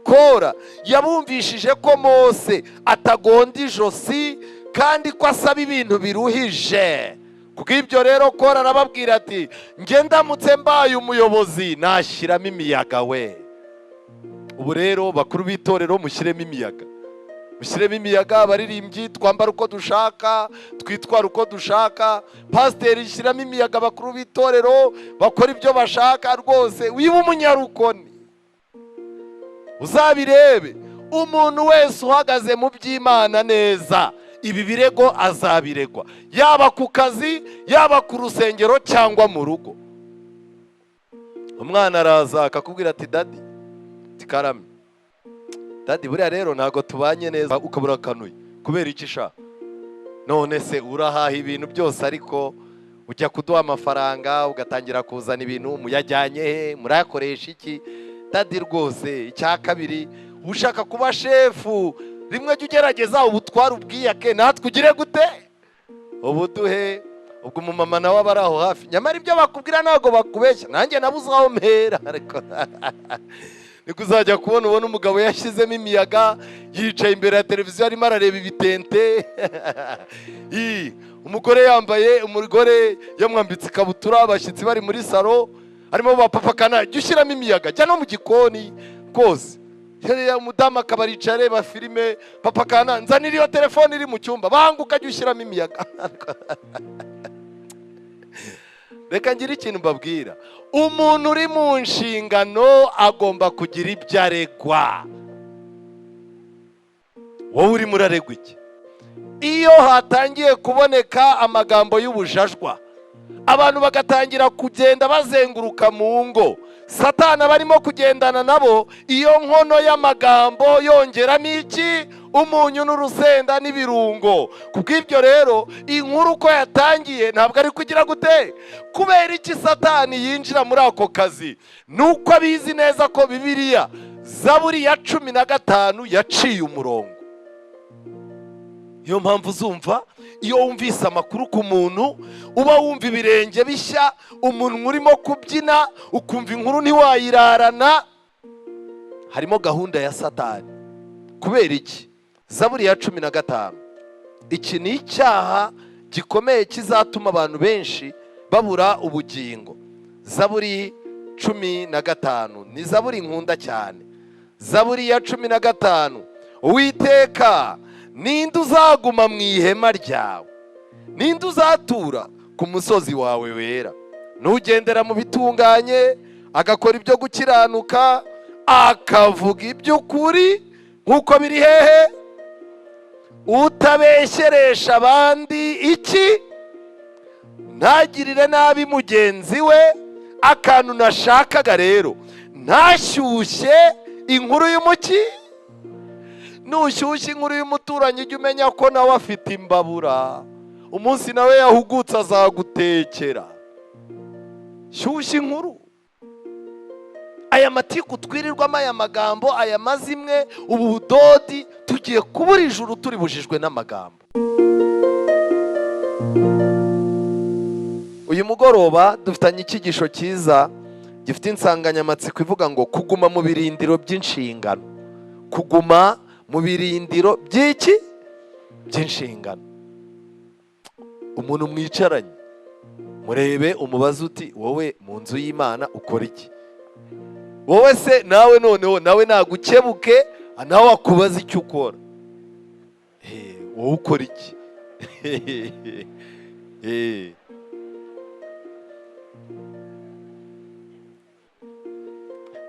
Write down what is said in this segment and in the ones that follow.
Kora yabumvishije ko Mose atagonda ijosi kandi ko asaba ibintu biruhije. Kubw'ibyo rero Kora arababwira ati: "Njye ndamutse mbaye umuyobozi nashyiramo imiyaga we." Ubu rero bakuru b'itorero, mushyiremo imiyaga, mushyiremo imiyaga. Abaririmbyi, twambara uko dushaka, twitwara uko dushaka. Pasiteri, shyiramo imiyaga. Abakuru b'itorero bakora ibyo bashaka rwose. Wiba umunyarukoni, uzabirebe. Umuntu wese uhagaze mu by'Imana neza, ibi birego azabiregwa, yaba ku kazi, yaba ku rusengero cyangwa mu rugo. Umwana araza akakubwira ati: "Daddy," "Karame." "Daddy, buriya rero ntabwo tubanye neza." Ukabura akanuye. "Kubera iki sha?" "None se urahaha ibintu byose, ariko ujya kuduha amafaranga ugatangira kuzana ibintu, muyajyanye he? Murayakoresha iki?" "Daddy rwose, icya kabiri ushaka kuba shefu. Rimwe jya ugerageza ubutware ubwiyake, natwe ugire gute? Ubuduhe." Ubwo umumama nawe aba ari aho hafi. Nyamara ibyo bakubwira ntabwo bakubeshya, nanjye nabuze aho mpera. Ariko niko uzajya kubona, ubona umugabo yashyizemo imiyaga, yicaye imbere ya televiziyo arimo arareba ibitente. Umugore yambaye, umugore yamwambitse ikabutura, abashyitsi bari muri salo harimo bapapakana. Jya ushyiramo imiyaga, jya no mu gikoni rwose. Umudamu akaba aricaye areba filime: "Papa kana, nzanira iyo telefone iri mu cyumba." Banguka, jya ushyiramo imiyaga. Reka ngire ikintu mbabwira: umuntu uri mu nshingano agomba kugira ibyo aregwa. Wowe urimo uraregwa iki? Iyo hatangiye kuboneka amagambo y'ubujajwa, abantu bagatangira kugenda bazenguruka mu ngo, Satana barimo kugendana nabo. Iyo nkono y'amagambo yongeramo iki? Umunyu n'urusenda n'ibirungo. Kubw'ibyo rero inkuru uko yatangiye ntabwo ari kugira gute. Kubera iki Satani yinjira muri ako kazi? Ni uko abizi neza ko Bibiliya, Zaburi ya 15, yaciye umurongo. Niyo mpamvu uzumva, iyo wumvise amakuru ku muntu, uba wumva ibirenge bishya, umuntu urimo kubyina, ukumva inkuru ntiwayirarana. Harimo gahunda ya Satani. Kubera iki? Zaburi ya 15: iki ni icyaha gikomeye kizatuma abantu benshi babura ubugingo. Zaburi 15 ni zaburi nkunda cyane. Zaburi ya 15: "Uwiteka, ninde uzaguma mu ihema ryawe? Ninde uzatura ku musozi wawe wera? Nugendera mu bitunganye, agakora ibyo gukiranuka, akavuga iby'ukuri nk'uko biri hehe, utabeshyeresha abandi iki, ntagirire nabi mugenzi we." Akantu nashakaga rero: ntashyushye inkuru y'umuki. Nushyushye inkuru y'umuturanyi, ujye umenya ko nawe afite imbabura. Umunsi nawe yahugutse azagutekera. Shyushya inkuru. Aya matiku twirirwamo, aya magambo, aya mazimwe, ubu budodi, tugiye kubura ijuru turibujijwe n'amagambo. Uyu mugoroba dufitanye icyigisho cyiza gifite insanganyamatsiko ivuga ngo kuguma mu birindiro by'inshingano. Kuguma mu birindiro by'iki? By'inshingano. Umuntu mwicaranye, murebe, umubaze uti: "Wowe mu nzu y'Imana ukora iki?" Wowe se nawe noneho, nawe nagukebuke, nawe akubaza icyo ukora. Wowe ukora iki?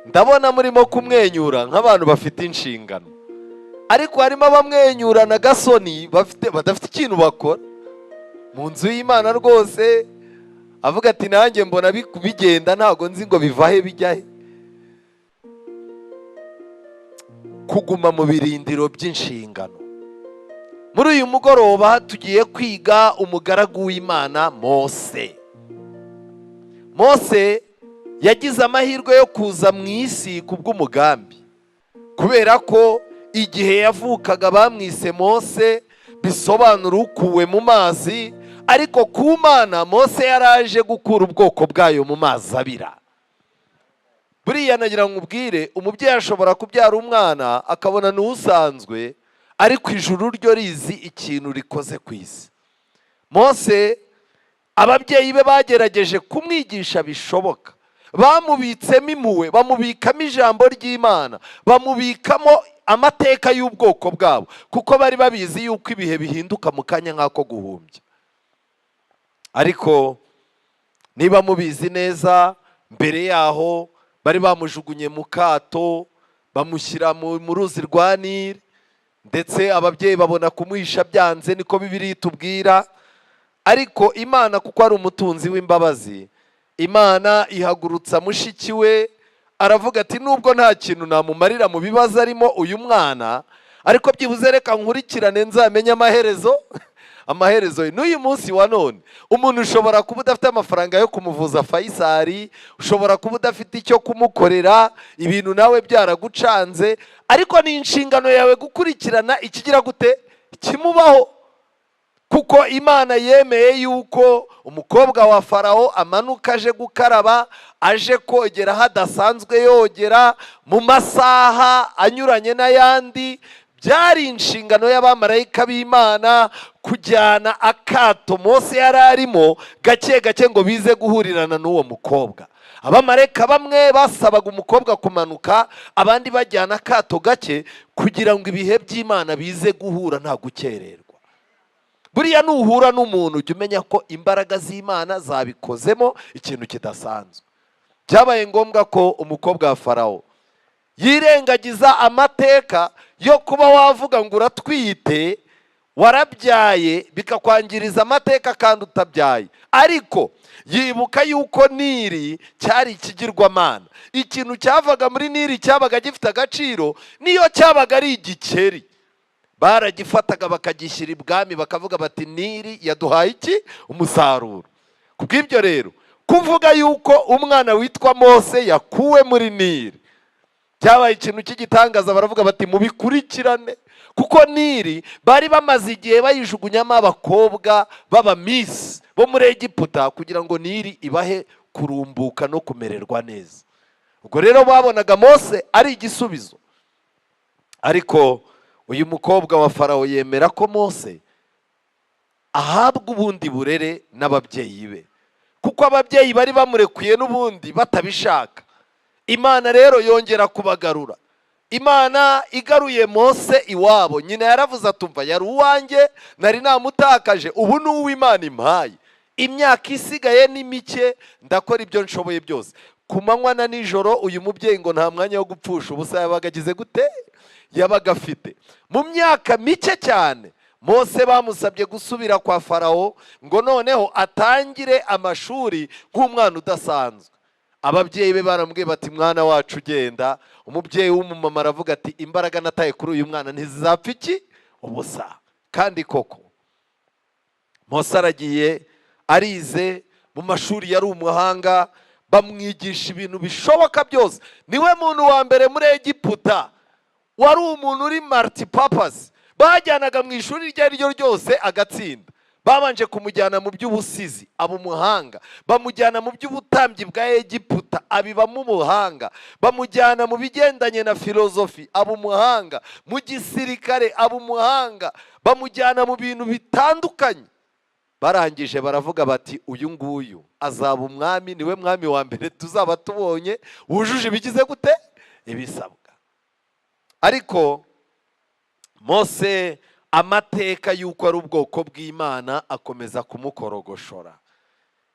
Ndabona murimo kumwenyura nk'abantu bafite inshingano, ariko harimo abamwenyura na gasoni bafite, badafite ikintu bakora mu nzu y'Imana rwose. Avuga ati: "Nanjye mbona bigenda, ntabwo nzi ngo biva he bijya he." Kuguma mu birindiro by'inshingano. Muri uyu mugoroba tugiye kwiga umugaragu w'Imana Mose. Mose yagize amahirwe yo kuza mu isi ku bw'umugambi, kubera ko igihe yavukaga bamwise Mose, bisobanura ukuwe mu mazi. Ariko ku Mana, Mose yaraje gukura ubwoko bwayo mu mazi abira. Buriya nagira ngo ubwire, umubyeyi ashobora kubyara umwana akabona ni usanzwe, ariko ijuru ryo rizi ikintu rikoze ku isi. Mose, ababyeyi be bagerageje kumwigisha bishoboka, bamubitsemo impuhwe, bamubikamo ijambo ry'Imana, bamubikamo amateka y'ubwoko bwabo, kuko bari babizi yuko ibihe bihinduka mu kanya nk'ako guhumbya. Ariko niba mubizi neza, mbere yaho bari bamujugunye mu kato, bamushyira mu ruzi rwa Nili, ndetse ababyeyi babona kumuhisha byanze, niko Bibiliya itubwira. Ariko Imana, kuko ari umutunzi w'imbabazi, Imana ihagurutsa mushiki we, aravuga ati: "Nubwo nta kintu namumarira mu bibazo arimo uyu mwana, ariko byibuze reka nkurikirane nzamenye amaherezo ye." N'uyu munsi wa none, umuntu ushobora kuba udafite amafaranga yo kumuvuza Faisal, ushobora kuba udafite icyo kumukorera, ibintu nawe byaragucanze, ariko ni inshingano yawe gukurikirana ikigira gute kimubaho, kuko Imana yemeye yuko umukobwa wa Farawo amanuka aje gukaraba, aje kogera aho adasanzwe yogera, mu masaha anyuranye n'ayandi. Byari inshingano y'abamarayika b'Imana kujyana akato Mose yari arimo gake gake ngo bize guhurirana n'uwo mukobwa. Abamarayika bamwe basabaga umukobwa kumanuka, abandi bajyana akato gake kugira ngo ibihe by'Imana bize guhura nta gukererwa. Buriya nuhura n'umuntu, ujya umenya ko imbaraga z'Imana zabikozemo ikintu kidasanzwe. Byabaye ngombwa ko umukobwa wa Farawo yirengagiza amateka yo kuba wavuga ngo uratwite, warabyaye, bikakwangiriza amateka kandi utabyaye, ariko yibuka yuko Nili cyari ikigirwamana. Ikintu cyavaga muri Nili cyabaga gifite agaciro, niyo cyabaga ari igikeri baragifataga bakagishyira ibwami, bakavuga bati: "Nili yaduhaye iki? Umusaruro." Ku bw'ibyo rero, kuvuga yuko umwana witwa Mose yakuwe muri Nili cyabaye ikintu cy'igitangaza. Baravuga bati: "Mubikurikirane," kuko Nili bari bamaze igihe bayijugunyamo abakobwa b'abamisi bo muri Egiputa kugira ngo Nili ibahe kurumbuka no kumererwa neza. Ubwo rero babonaga Mose ari igisubizo, ariko uyu mukobwa wa Farawo yemera ko Mose ahabwa ubundi burere n'ababyeyi be, kuko ababyeyi bari bamurekuye n'ubundi batabishaka. Imana rero yongera kubagarura. Imana igaruye Mose iwabo, nyina yaravuze atumva: "Yari uwanjye, nari namutakaje, ubu ni uw'Imana impaye. Imyaka isigaye ni mike, ndakora ibyo nshoboye byose." Ku manywa na nijoro, uyu mubyeyi ngo nta mwanya wo gupfusha ubusa yabaga agize gute, yabaga afite. Mu myaka mike cyane, Mose bamusabye gusubira kwa Farawo ngo noneho atangire amashuri nk'umwana udasanzwe. Ababyeyi be baramubwiye bati: "Mwana wacu, ugenda." Umubyeyi w'umumama aravuga ati: "Imbaraga nataye kuri uyu mwana ntizizapfa iki ubusa." Kandi koko Mose aragiye, arize mu mashuri, yari umuhanga, bamwigisha ibintu bishoboka byose. Niwe muntu wa mbere muri Egiputa wari umuntu uri multipurpose, bajyanaga mu ishuri iryo ari ryo ryose agatsinda. Babanje kumujyana mu by'ubusizi, aba umuhanga. Bamujyana mu by'ubutambyi bwa Egiputa, abibamo ubuhanga. Bamujyana mu bigendanye na filozofi, aba umuhanga. Mu gisirikare aba umuhanga. Bamujyana mu bintu bitandukanye. Barangije baravuga bati: "Uyu nguyu azaba umwami, niwe mwami wa mbere tuzaba tubonye wujuje ibigize gute ibisabwa." Ariko Mose, amateka y'uko ari ubwoko bw'Imana akomeza kumukorogoshora.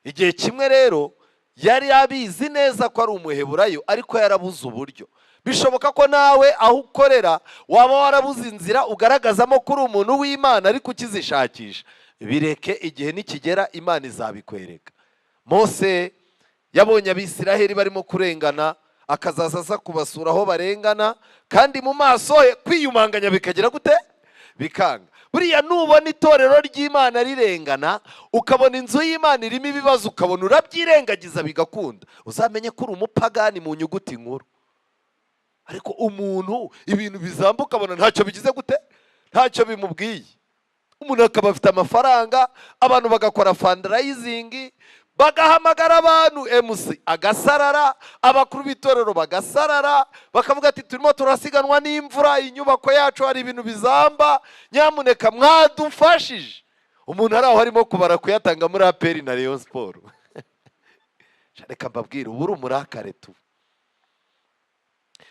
Igihe kimwe rero yari abizi neza ko ari Umuheburayo, ariko yarabuze uburyo. Bishoboka ko nawe aho ukorera waba warabuze inzira ugaragazamo ko uri umuntu w'Imana, ariko ukizishakisha. Bireke, igihe nikigera Imana izabikwereka. Mose yabonye Abisiraheli barimo kurengana, akazaza aza kubasura aho barengana, kandi mu maso he kwiyumanganya bikagira gute? Bikanga. Buriya nubona itorero ry'Imana rirengana, ukabona inzu y'Imana irimo ibibazo, ukabona urabyirengagiza bigakunda, uzamenye ko uri umupagani mu nyuguti nkuru. Ariko umuntu ibintu bizambuka ukabona ntacyo bigize gute, ntacyo bimubwiye, umuntu akaba afite amafaranga, abantu bagakora fundraising. Bagahamagara abantu, MC agasarara, abakuru b'itorero bagasarara, bakavuga ati: "Turimo turasiganwa n'imvura, inyubako yacu hari ibintu bizamba, nyamuneka mwadufashije." Umuntu ari aho arimo kubara kuyatanga muri APR na Rayon Sports. Reka mbabwire, ubu uri umurakare tu.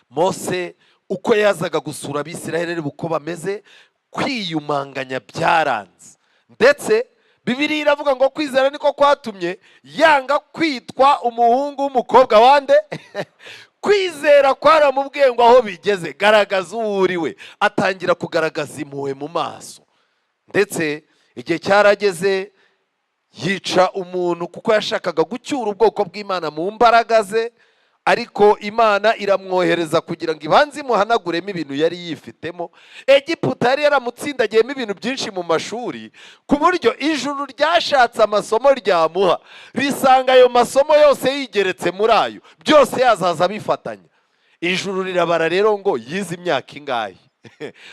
Mose uko yazaga gusura Abisiraheli uko bameze, kwiyumanganya byaranze. Ndetse Bibiliya iravuga ngo kwizera niko kwatumye yanga kwitwa umuhungu w'umukobwa wande. Kwizera kwaramubwiye ngo: "Aho bigeze, garagaza uwo uri we." Atangira kugaragaza impuhwe mu maso. Ndetse igihe cyarageze yica umuntu kuko yashakaga gucyura ubwoko bw'Imana mu mbaraga ze, ariko Imana iramwohereza kugira ngo ibanze imuhanaguremo ibintu yari yifitemo. Egiputa yari yaramutsindagiyemo ibintu byinshi mu mashuri, ku buryo ijuru ryashatse amasomo ryamuha, risanga ayo masomo yose yigeretse muri ayo, byose yazaza abifatanya. Ijuru rirabara rero ngo yize imyaka ingahe?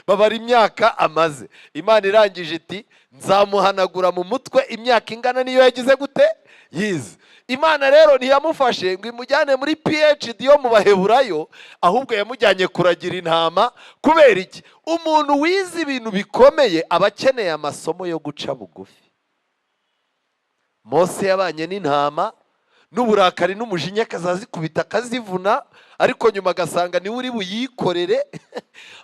Babara imyaka amaze. Imana irangije iti: "Nzamuhanagura mu mutwe imyaka ingana niyo yagize gute? Yize." Imana rero ntiyamufashe ngo imujyane muri PhD yo mu Baheburayo, ahubwo yamujyanye kuragira intama. Kubera iki? Umuntu wize ibintu bikomeye aba akeneye amasomo yo guca bugufi. Mose yabanye n'intama n'uburakari n'umujinya, akazazikubita, akazivuna, ariko nyuma agasanga niwe uri buyikorere.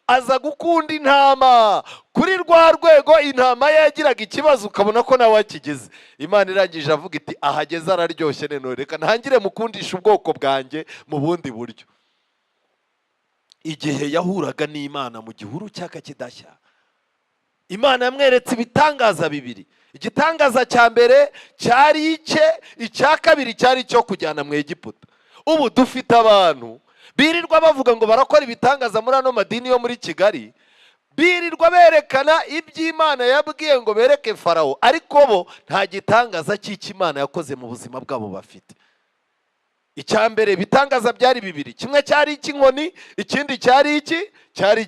Aza gukunda intama kuri rwa rwego intama ye yagiraga ikibazo ukabona ko nawe akigize. Imana irangije avuga iti: "Ahageze araryoshye, none reka ntangire mukundisha ubwoko bwanjye mu bundi buryo." Igihe yahuraga n'Imana mu gihuru cyaka kidashya, Imana yamweretse ibitangaza bibiri. Igitangaza cya mbere cyari icye, icya kabiri cyari icyo kujyana mu Egiputa. Ubu dufite abantu birirwa bavuga ngo barakora ibitangaza muri ano madini yo muri Kigali, birirwa berekana iby'Imana yabwiye ngo bereke Farawo, ariko bo nta gitangaza cy'icyo Imana yakoze mu buzima bwabo bafite. Icya mbere, ibitangaza byari bibiri: kimwe cyari icy'inkoni, ikindi cyari iki? Cyari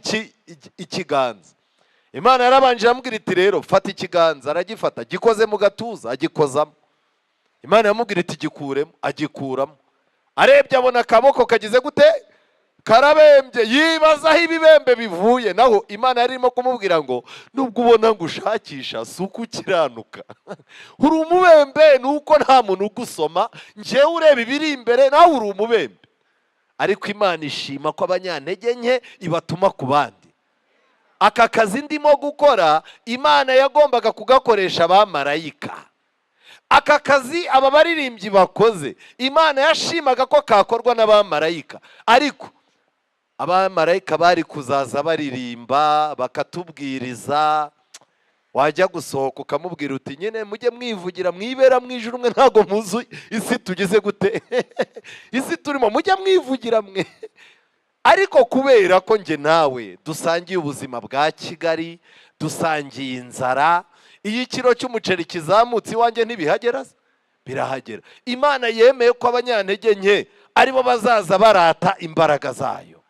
ikiganza. Imana yarabanje iramubwira iti: "Rero fata ikiganza." Aragifata, gikoze mu gatuza, agikozamo. Imana yamubwira iti: "Gikuremo." Agikuramo, arebye abona akaboko kagize gute? Karabembye. Yibaza aho ibibembe bivuye. Naho Imana yari irimo kumubwira ngo: "Nubwo ubona ngo ushakisha, si uko ukiranuka, uri umubembe, ni uko nta muntu ugusoma. Njyewe ureba ibiri imbere, nawe uri umubembe." Ariko Imana ishima ko abanyantege nke ibatuma ku bandi. Aka kazi ndimo gukora, Imana yagombaga kugakoresha abamarayika. Aka kazi aba baririmbyi bakoze, Imana yashimaga ko kakorwa n'abamarayika. Ariko abamarayika bari kuzaza baririmba, bakatubwiriza, wajya gusohoka ukamubwira uti: "Nyine mujye mwivugira, mwibera mu ijuru, mwe ntabwo muzi isi tugize gute, isi turimo, mujye mwivugira mwe." Ariko kubera ko njye nawe dusangiye ubuzima bwa Kigali, dusangiye inzara, iyo ikiro cy'umuceri kizamutse iwanjye ntibihagera se? Birahagera. Imana yemeye ko abanyantege nke aribo bazaza barata imbaraga zayo.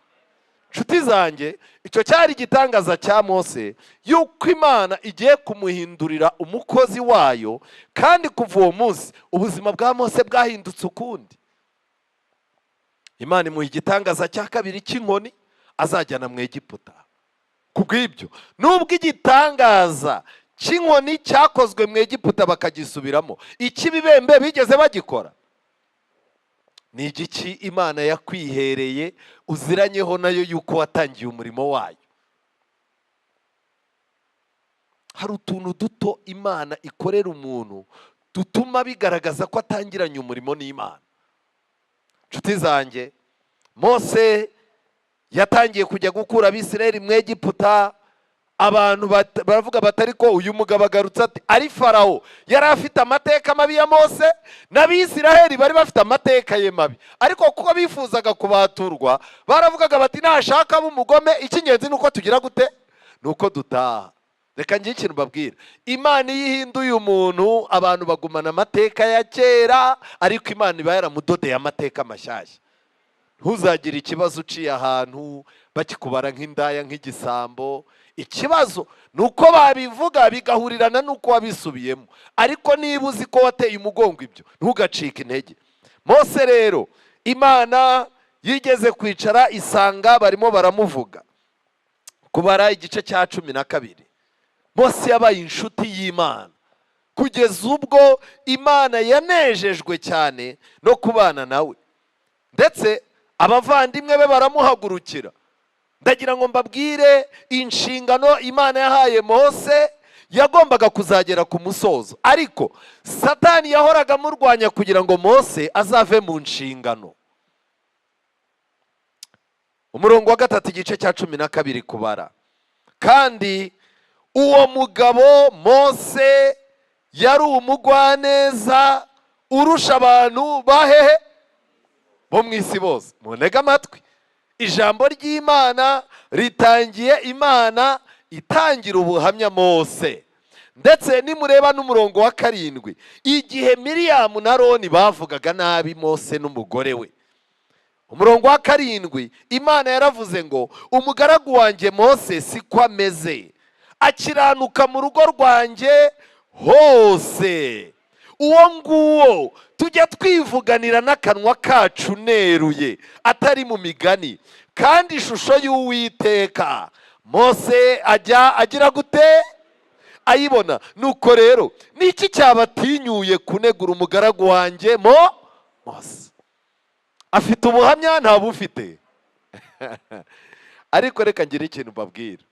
Nshuti zanjye, icyo cyari igitangaza cya Mose, yuko Imana igiye kumuhindurira umukozi wayo. Kandi kuva uwo munsi ubuzima bwa Mose bwahindutse ukundi. Imana imuha igitangaza cya kabiri cy'inkoni azajyana mu Egiputa. Ku bw'ibyo, nubwo igitangaza cy'inkoni cyakozwe mu Egiputa bakagisubiramo, icy'ibibembe bigeze bagikora? Ni igiki Imana yakwihereye uziranyeho nayo yuko watangiye umurimo wayo? Hari utuntu duto Imana ikorera umuntu dutuma bigaragaza ko atangiranye umurimo n'Imana. Nshuti zanjye, Mose yatangiye kujya gukura Abisirayeli mu Egiputa. Abantu baravuga bati: "Ariko uyu mugabo agarutse ati?" Ari Farawo yari afite amateka mabi ya Mose, n'Abisiraheli bari bafite amateka ye mabi, ariko kuko bifuzaga kubaturwa baravugaga bati: "Nashaka umugome, icy'ingenzi ni uko tugira gute? Ni uko dutaha." Reka ngire ikintu mbabwira: Imana iyo ihinduye umuntu, abantu bagumana amateka ya kera, ariko Imana iba yaramudodeye amateka mashyashya. Ntuzagire ikibazo uciye ahantu bakikubara nk'indaya, nk'igisambo. Ikibazo ni uko babivuga bigahurirana n'uko wabisubiyemo. Ariko niba uzi ko wateye umugongo ibyo, ntugacike intege. Mose rero, Imana yigeze kwicara isanga barimo baramuvuga. Kubara igice cya 12. Mose yabaye inshuti y'Imana kugeza ubwo Imana yanejejwe cyane no kubana nawe, ndetse abavandimwe be baramuhagurukira. Ndagira ngo mbabwire inshingano Imana yahaye Mose yagombaga kuzagera ku musozo, ariko Satani yahoraga amurwanya kugira ngo Mose azave mu nshingano. Umurongo wa 3, igice cya 12 Kubara. Kandi uwo mugabo Mose yari umugwaneza urusha abantu bahehe bo mu isi bose. Muntege amatwi, ijambo ry'Imana ritangiye Imana itangira ubuhamya Mose. Ndetse nimureba n'umurongo wa 7, igihe Miriyamu na Roni bavugaga nabi Mose n'umugore we, umurongo wa 7, Imana yaravuze ngo: "Umugaragu wanjye Mose siko ameze, akiranuka mu rugo rwanjye hose." Uwo nguwo tujya twivuganira n'akanwa kacu neruye, atari mu migani, kandi ishusho y'Uwiteka Mose ajya agira gute? Ayibona. Nuko rero niki cyabatinyuye kunegura umugaragu wanjye mo Mose? Afite ubuhamya, ntabufite? Ariko reka ngire ikintu mbabwira.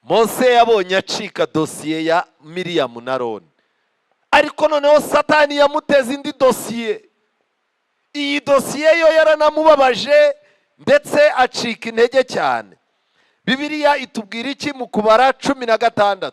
Mose yabonye acika dosiye ya Miriyamu na Roni, ariko noneho Satani yamuteze indi dosiye. Iyi dosiye yo yaranamubabaje, ndetse acika intege cyane. Bibiliya itubwira iki mu Kubara 16?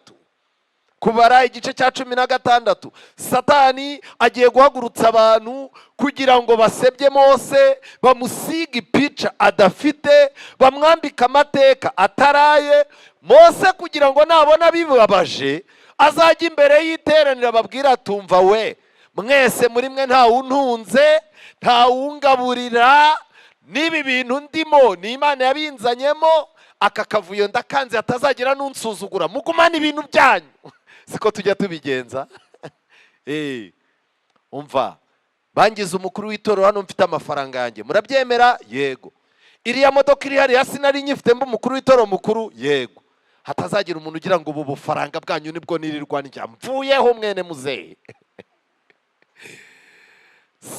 Kubara igice cya 16. Satani agiye guhagurutsa abantu kugira ngo basebye Mose, bamusige ipica adafite, bamwambike amateka ataraye. Mose kugira ngo nabona bibabaje azajya imbere y'iteraniro ababwira, atumva we: "Mwese muri mwe ntawuntunze, ntawungaburira, n'ibi bintu ndimo ni Imana yabinzanyemo. Aka kavuyo ndakanze, hatazagira n'unsuzugura. Mugumane ibintu byanyu." Siko tujya tubigenza? Umva, bangize umukuru w'itorero hano, mfite amafaranga yanjye, murabyemera? Yego. Iriya modoka iri hariya sinari nyifite mba umukuru w'itorero mukuru? Yego. Hatazagira umuntu ugira ngo ubu bufaranga bwanyu nibwo nirirwa ndya, mvuyeho mwene muzehe.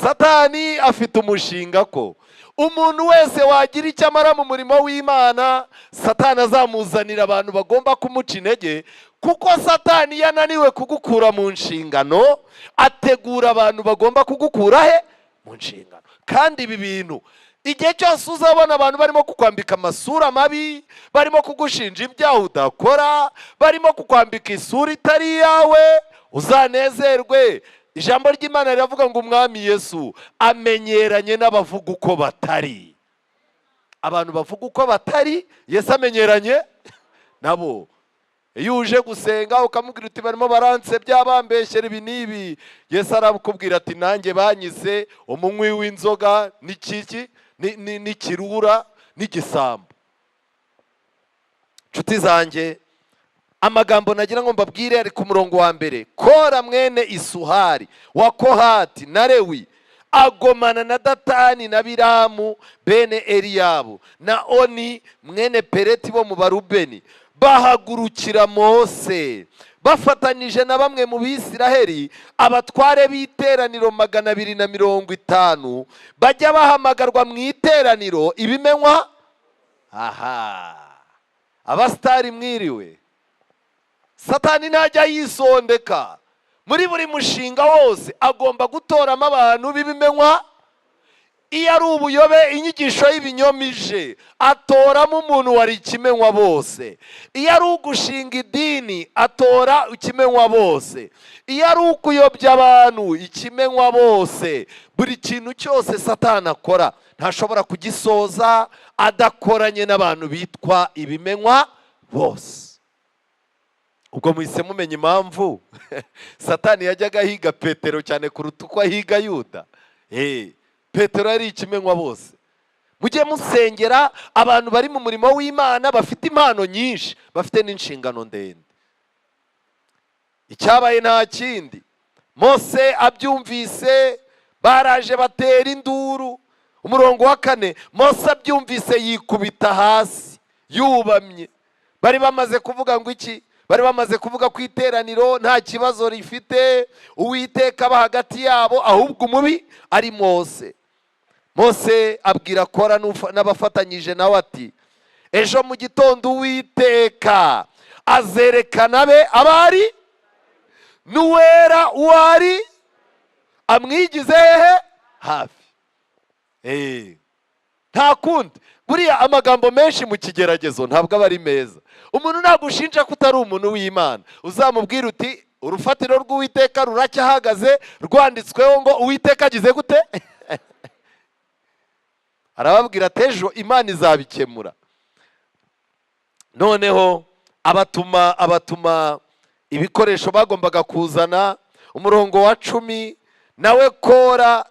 Satani afite umushinga ko umuntu wese wagira icyo amara mu murimo w'Imana, Satani azamuzanira abantu bagomba kumuca intege, kuko Satani iyo ananiwe kugukura mu nshingano, ategura abantu bagomba kugukura he? Mu nshingano. Kandi ibi bintu, igihe cyose uzabona abantu barimo kukwambika amasura mabi, barimo kugushinja ibyaha udakora, barimo kukwambika isura itari iyawe, uzanezerwe. Ijambo ry'Imana riravuga ngo Umwami Yesu amenyeranye n'abavuga uko batari. Abantu bavuga uko batari, Yesu amenyeranye nabo. Iyo uje gusenga ukamubwira uti: "Barimo baransebya, bambeshyera ibi n'ibi," Yesu arakubwira ati: "Nanjye banyise umunywi w'inzoga n'ikiki n'ikirura n'igisambo." Nshuti zanjye, amagambo nagira ngo mbabwire ari ku murongo wa 1. Kora mwene Isuhari wa Kohati na Lewi agomana na Datani na Biramu bene Eliyabu na Oni mwene Pereti bo mu Barubeni, bahagurukira Mose bafatanije na bamwe mu Bisiraheli, abatware b'iteraniro 250 bajya bahamagarwa mu iteraniro, ibimenywa. Aha, abasitari mwiriwe. Satani ntajya yisondeka. Muri buri mushinga wose agomba gutoramo abantu b'ibimenywa. Iyo ari ubuyobe, inyigisho y'ibinyoma ije, atoramo umuntu wari ikimenywa bose. Iyo ari ugushinga idini, atora ikimenywa bose. Iyo ari ukuyobya abantu, ikimenywa bose. Buri kintu cyose Satani akora ntashobora kugisoza adakoranye n'abantu bitwa ibimenywa bose. Ubwo muhise mumenya impamvu Satani yajyaga ahiga Petero cyane kuruta uko ahiga Yuda. Petero yari ikimenywa bose. Mujye musengera abantu bari mu murimo w'Imana, bafite impano nyinshi, bafite n'inshingano ndende. Icyabaye nta kindi, Mose abyumvise, baraje batera induru. Umurongo wa 4, Mose abyumvise yikubita hasi yubamye. Bari bamaze kuvuga ngo iki? Bari bamaze kuvuga ko iteraniro nta kibazo rifite, Uwiteka aba hagati yabo, ahubwo umubi ari Mose. Mose abwira Kora n'abafatanyije nawe ati: "Ejo mu gitondo Uwiteka azerekana be abari n'uwera uwo ari, amwigize hehe? Hafi." Nta kundi, buriya amagambo menshi mu kigeragezo ntabwo aba ari meza. Umuntu nagushinja ko utari umuntu w'Imana, uzamubwira uti: "Urufatiro rw'Uwiteka ruracyahagaze, rwanditsweho ngo Uwiteka agize gute?" Arababwira ati: "Ejo Imana izabikemura." Noneho abatuma ibikoresho bagombaga kuzana. Umurongo wa 10, nawe Kora,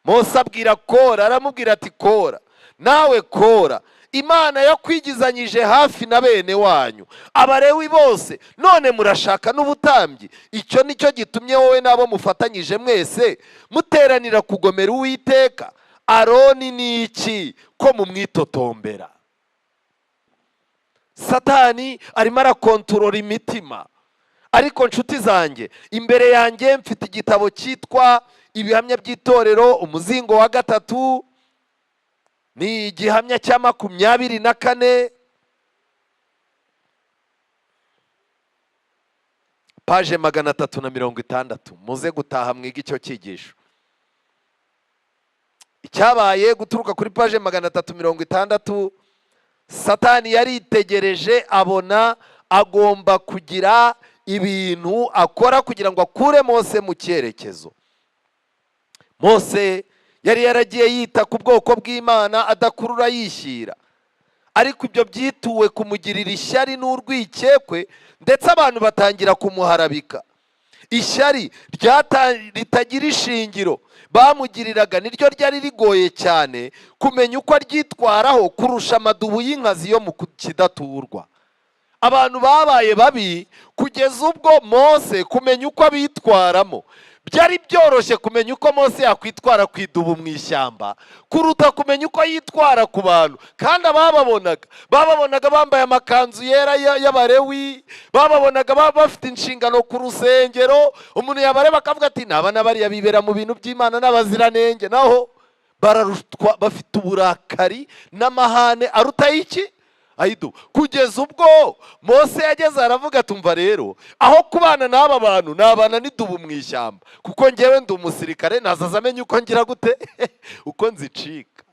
Mose abwira Kora, aramubwira ati: "Kora, nawe Kora, Imana yakwigizanyije hafi na bene wanyu Abarewi bose, none murashaka n'ubutambyi. Icyo nicyo gitumye wowe n'abo mufatanyije mwese muteranira kugomera Uwiteka. Aroni ni iki ko mumwitotombera?" Satani arimo arakontorora imitima. Ariko nshuti zanjye, imbere yanjye mfite igitabo cyitwa Ibihamya by'Itorero, umuzingo wa 3, ni igihamya cya 24, page 360. Muze gutaha mwige icyo cyigisho. Icyabaye guturuka kuri page 360, Satani yaritegereje abona agomba kugira ibintu akora kugira ngo akure Mose mu cyerekezo. Mose yari yaragiye yita ku bwoko bw'Imana adakurura yishyira, ariko ibyo byituwe kumugirira ishyari n'urwikekwe, ndetse abantu batangira kumuharabika. Ishyari ritagira ishingiro bamugiriraga niryo ryari rigoye cyane kumenya uko aryitwaraho kurusha amadubu y'inkazi yo mu kidaturwa. Abantu babaye babi kugeza ubwo Mose kumenya uko abitwaramo byari byoroshye, kumenya uko Mose yakwitwara ku idubu mu ishyamba kuruta kumenya uko yitwara ku bantu. Kandi abababonaga bababonaga bambaye amakanzu yera y'Abarewi, bababonaga bafite inshingano ku rusengero. Umuntu yabareba akavuga ati: "Naba n'abariya bibera mu bintu by'Imana n'abaziranenge." Naho bararutwa, bafite uburakari n'amahane aruta iki? Ayidu. Kugeza ubwo Mose yageze aravuga ati: "Umva rero, aho kubana n'aba bantu nabana n'idubu mu ishyamba, kuko ngewe ndi umusirikare, nazaza amenya uko ngira gute, uko nzicika."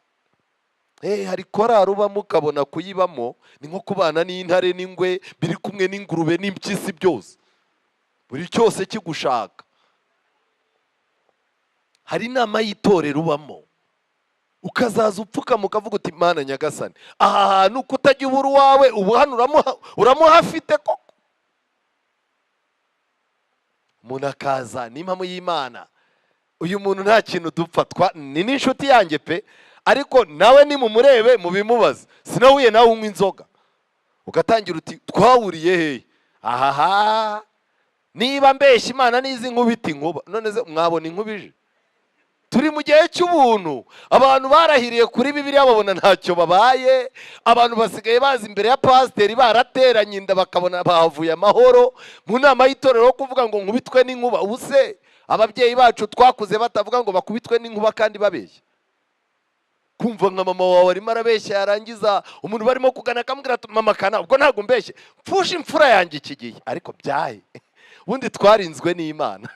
Hari korari ubamo ukabona kuyibamo ni nko kubana n'intare n'ingwe biri kumwe n'ingurube n'impyisi byose, buri cyose kigushaka. Hari inama y'itorero ubamo ukazaza upfukama ukavuga uti: "Mana nyagasani, aha hantu kutajya ubura uwawe, ubu hano uramuhafite koko?" Umuntu akaza n'impamo y'Imana, uyu muntu nta kintu dupfa, ni n'inshuti yanjye pe, ariko nawe nimumurebe mubimubaze, sinahuye nawe unywa inzoga, ugatangira uti: "Twahuriye hehe?" Ahaha, niba mbeshya Imana nizi nkubita inkuba. None se mwabona inkuba ije? Turi mu gihe cy'ubuntu. Abantu barahiriye kuri Bibiliya babona ntacyo babaye. Abantu basigaye baza imbere ya pasiteri barateranye inda, bakabona bahavuye amahoro. Mu nama y'itorero yo kuvuga ngo nkubitwe n'inkuba, ubu se ababyeyi bacu twakuze batavuga ngo bakubitwe n'inkuba kandi babeshya? Kumva nka mama wawe arimo arabeshya, yarangiza umuntu barimo kugana akamubwira ati: "Mama kana, ubwo ntabwo mbeshye, mfushe imfura yanjye iki gihe." Ariko byahe, ubundi twarinzwe n'Imana.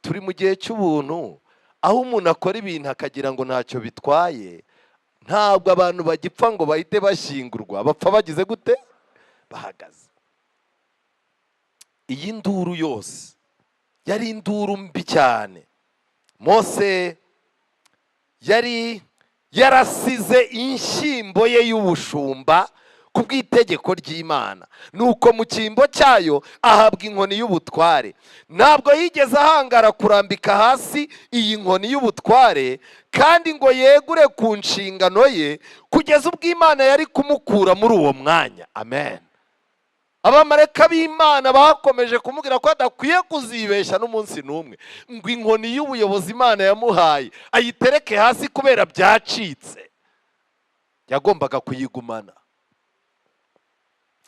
Turi mu gihe cy'ubuntu, aho umuntu akora ibintu akagira ngo ntacyo bitwaye. Ntabwo abantu bagipfa ngo bahite bashyingurwa, bapfa bagize gute? Bahagaze. Iyi nduru yose yari induru mbi cyane. Mose yari yarasize inshyimbo ye y'ubushumba ku bw'itegeko ry'Imana, nuko mu cyimbo cyayo ahabwa inkoni y'ubutware. Ntabwo yigeze ahangara kurambika hasi iyi nkoni y'ubutware kandi ngo yegure ku nshingano ye kugeza ubwo Imana yari kumukura muri uwo mwanya. Amen. Abamarayika b'Imana bakomeje kumubwira ko adakwiye kuzibeshya n'umunsi n'umwe ngo inkoni y'ubuyobozi Imana yamuhaye ayitereke hasi kubera byacitse. Yagombaga kuyigumana.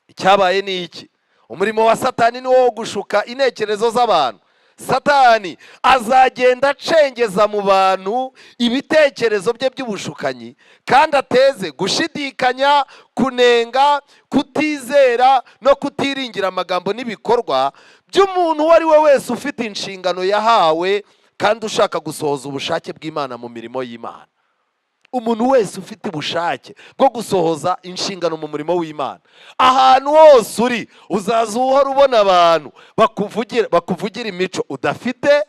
Icyabaye ni iki? Umurimo wa Satani ni wo gushuka intekerezo z'abantu. Satani azagenda acengeza mu bantu ibitekerezo bye by'ubushukanyi, kandi ateze gushidikanya, kunenga, kutizera no kutiringira amagambo n'ibikorwa by'umuntu uwo ari we wese ufite inshingano yahawe kandi ushaka gusohoza ubushake bw'Imana mu mirimo y'Imana. Umuntu wese ufite ubushake bwo gusohoza inshingano mu murimo w'Imana, ahantu hose uri uzaza uhora ubona abantu bakuvugira imico udafite,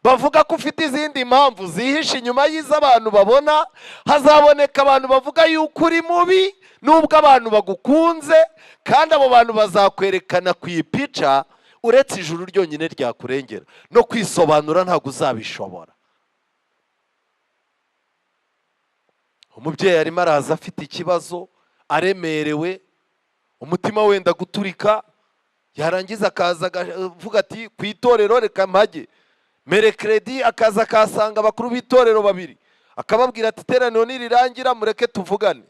bavuga ko ufite izindi mpamvu zihishe inyuma y'izo abantu babona. Hazaboneka abantu bavuga yuko uri mubi nubwo abantu bagukunze, kandi abo bantu bazakwerekana ku ipica. Uretse ijuru ryonyine ryakurengera, no kwisobanura ntabwo uzabishobora. Umubyeyi arimo araza afite ikibazo, aremerewe, umutima wenda guturika, yarangiza akaza akavuga ati ku itorero reka mpage merekeredi, akaza akahasanga abakuru b'itorero babiri, akababwira ati iteraniro nirirangira mureke tuvugane.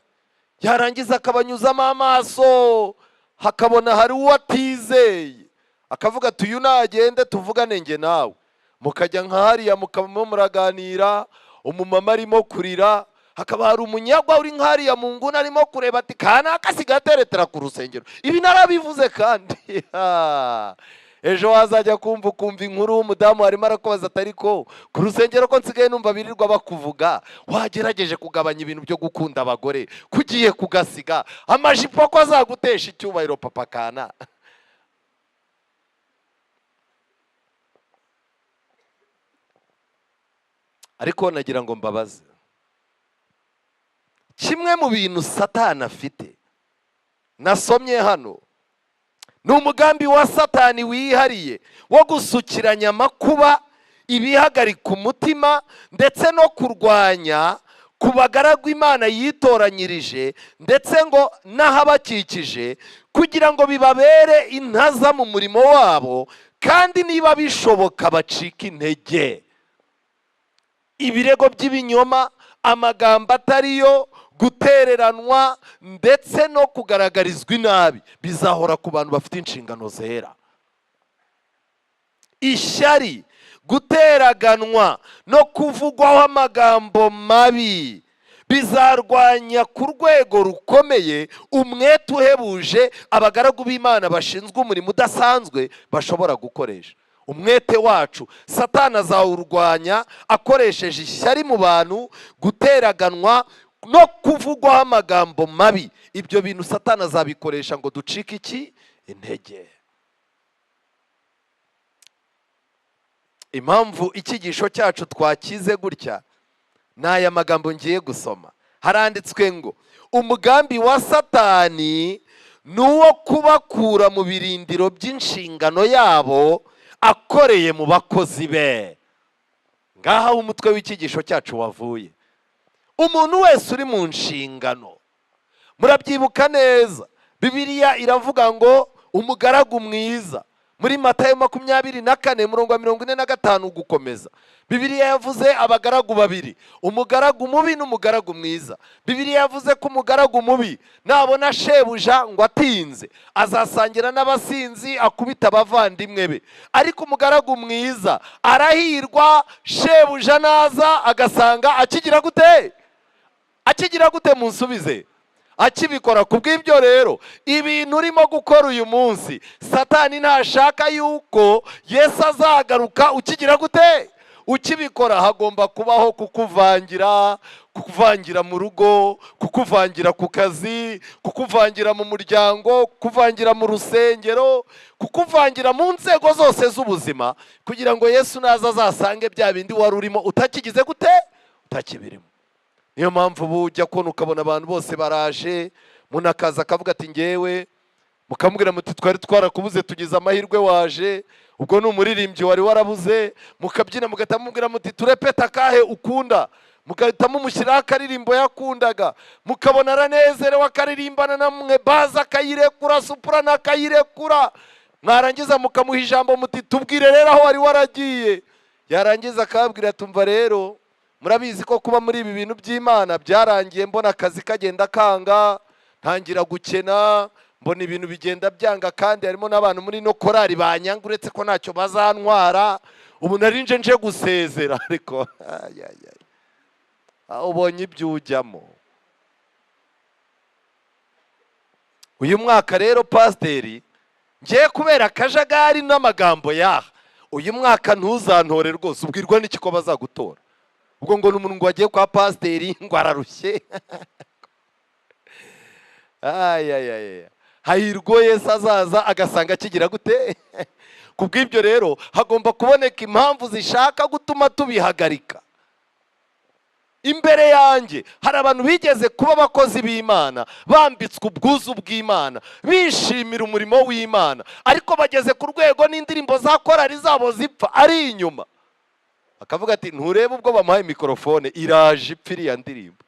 Yarangiza akabanyuzamo amaso, hakabona hari uwo atizeye, akavuga ati uyu nagende tuvugane njye nawe. Mukajya nka hariya mukaba muraganira, umumama arimo kurira, hakaba hari umunyagwa uri nk'hariya mu nguni arimo kureba ati kanaka asigaye ateretera ku rusengero, ibi narabivuze kandi. Ejo wazajya kumva ukumva inkuru w'umudamu arimo arakubaza ati ariko ku rusengero ko nsigaye numva birirwa bakuvuga, wagerageje kugabanya ibintu byo gukunda abagore, kugiye kugasiga amajipo ko azagutesha icyubahiro papa kana. Ariko nagira ngo mbabaze, kimwe mu bintu Satani afite nasomye hano ni umugambi wa Satani wihariye wo gusukiranya amakuba, ibihagarika umutima, ndetse no kurwanya ku bagaragu Imana yitoranyirije, ndetse ngo n'ahabakikije, kugira ngo bibabere intaza mu murimo wabo, kandi niba bishoboka bacike intege. Ibirego by'ibinyoma, amagambo atariyo, gutereranwa ndetse no kugaragarizwa inabi bizahora ku bantu bafite inshingano zera. Ishyari, guteraganwa no kuvugwaho amagambo mabi bizarwanya ku rwego rukomeye umwete uhebuje abagaragu b'Imana bashinzwe umurimo udasanzwe bashobora gukoresha. Umwete wacu Satani azawurwanya akoresheje ishyari mu bantu, guteraganwa no kuvugwaho amagambo mabi. Ibyo bintu Satani azabikoresha ngo ducike iki? Intege. Impamvu icyigisho cyacu twakize gutya ni aya magambo ngiye gusoma. Haranditswe ngo umugambi wa Satani ni uwo kubakura mu birindiro by'inshingano yabo akoreye mu bakozi be. Ngaha umutwe w'icyigisho cyacu wavuye. Umuntu wese uri mu nshingano, murabyibuka neza, Bibiliya iravuga ngo umugaragu mwiza, muri Matayo 24 murongo wa 45 gukomeza, Bibiliya yavuze abagaragu babiri, umugaragu mubi n'umugaragu mwiza. Bibiliya yavuze ko umugaragu mubi nabona shebuja ngo atinze azasangira n'abasinzi akubita abavandimwe be, ariko umugaragu mwiza arahirwa shebuja naza agasanga akigira gute? Akigira gute? Munsubize. Akibikora. Kubw'ibyo rero ibintu urimo gukora uyu munsi, Satani ntashaka yuko Yesu azagaruka ukigira gute? Ukibikora. Hagomba kubaho kukuvangira, kukuvangira mu rugo, kukuvangira ku kazi, kukuvangira mu muryango, kukuvangira mu rusengero, kukuvangira mu nzego zose z'ubuzima, kugira ngo Yesu naza azasange bya bindi wari urimo utakigize gute? Utakibirimo. Niyo mpamvu ubu ujya kubona ukabona abantu bose baraje Umuntu akaza akavuga ati ngewe, mukamubwira muti twari twarakubuze, tugize amahirwe waje, ubwo ni umuririmbyi wari warabuze. Mukabyina, mugahita mubwira muti turepeta akahe ukunda, mugahita mumushyiraho akaririmbo yakundaga, mukabona aranezerewe, akaririmbana namwe, baza akayirekura, soprano akayirekura. Mwarangiza mukamuha ijambo muti tubwire rero aho wari waragiye. Yarangiza akababwira, tumva rero, murabizi ko kuba muri ibi bintu by'Imana byarangiye mbona akazi kagenda kanga, ntangira gukena, mbona ibintu bigenda byanga, kandi harimo n'abantu muri ino korari banyanga, uretse ko ntacyo bazantwara, ubu nari nje gusezera. Ariko ay, ay, ay. Aho ubonye ibyo ujyamo uyu mwaka rero, pasiteri, ngiye kubera akajagari n'amagambo yaha, uyu mwaka ntuzantore rwose. Ubwirwa n'iki ko bazagutora? Ubwo ngo ni umuntu ngo wagiye kwa pasiteri ngo ararushye. Ayayaya, hahirwa Yesu azaza agasanga akigira gute? Ku bw'ibyo rero hagomba kuboneka impamvu zishaka gutuma tubihagarika. Imbere yanjye hari abantu bigeze kuba abakozi b'Imana, bambitswe ubwuzu bw'Imana, bishimira umurimo w'Imana, ariko bageze ku rwego n'indirimbo za korari zabo zipfa ari inyuma. Akavuga ati nturebe ubwo bamuhaye mikorofone iraje ipfa iriya ndirimbo.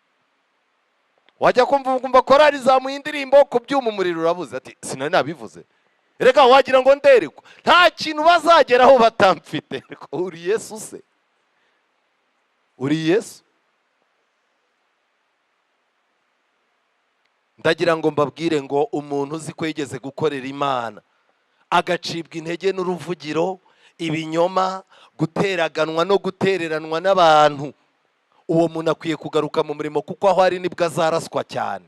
Wajya kumva ukumva korari zamuye indirimbo ku byuma, umuriro urabuze. Ati sinari nabivuze, reka wagira ngo nderekwa nta kintu bazageraho batamfite. Uri Yesu se? Uri Yesu? Ndagira ngo mbabwire ngo umuntu uzi ko yigeze gukorera Imana agacibwa intege n'uruvugiro, ibinyoma, guteraganwa no gutereranwa n'abantu, uwo muntu akwiye kugaruka mu murimo, kuko aho ari nibwo azaraswa cyane.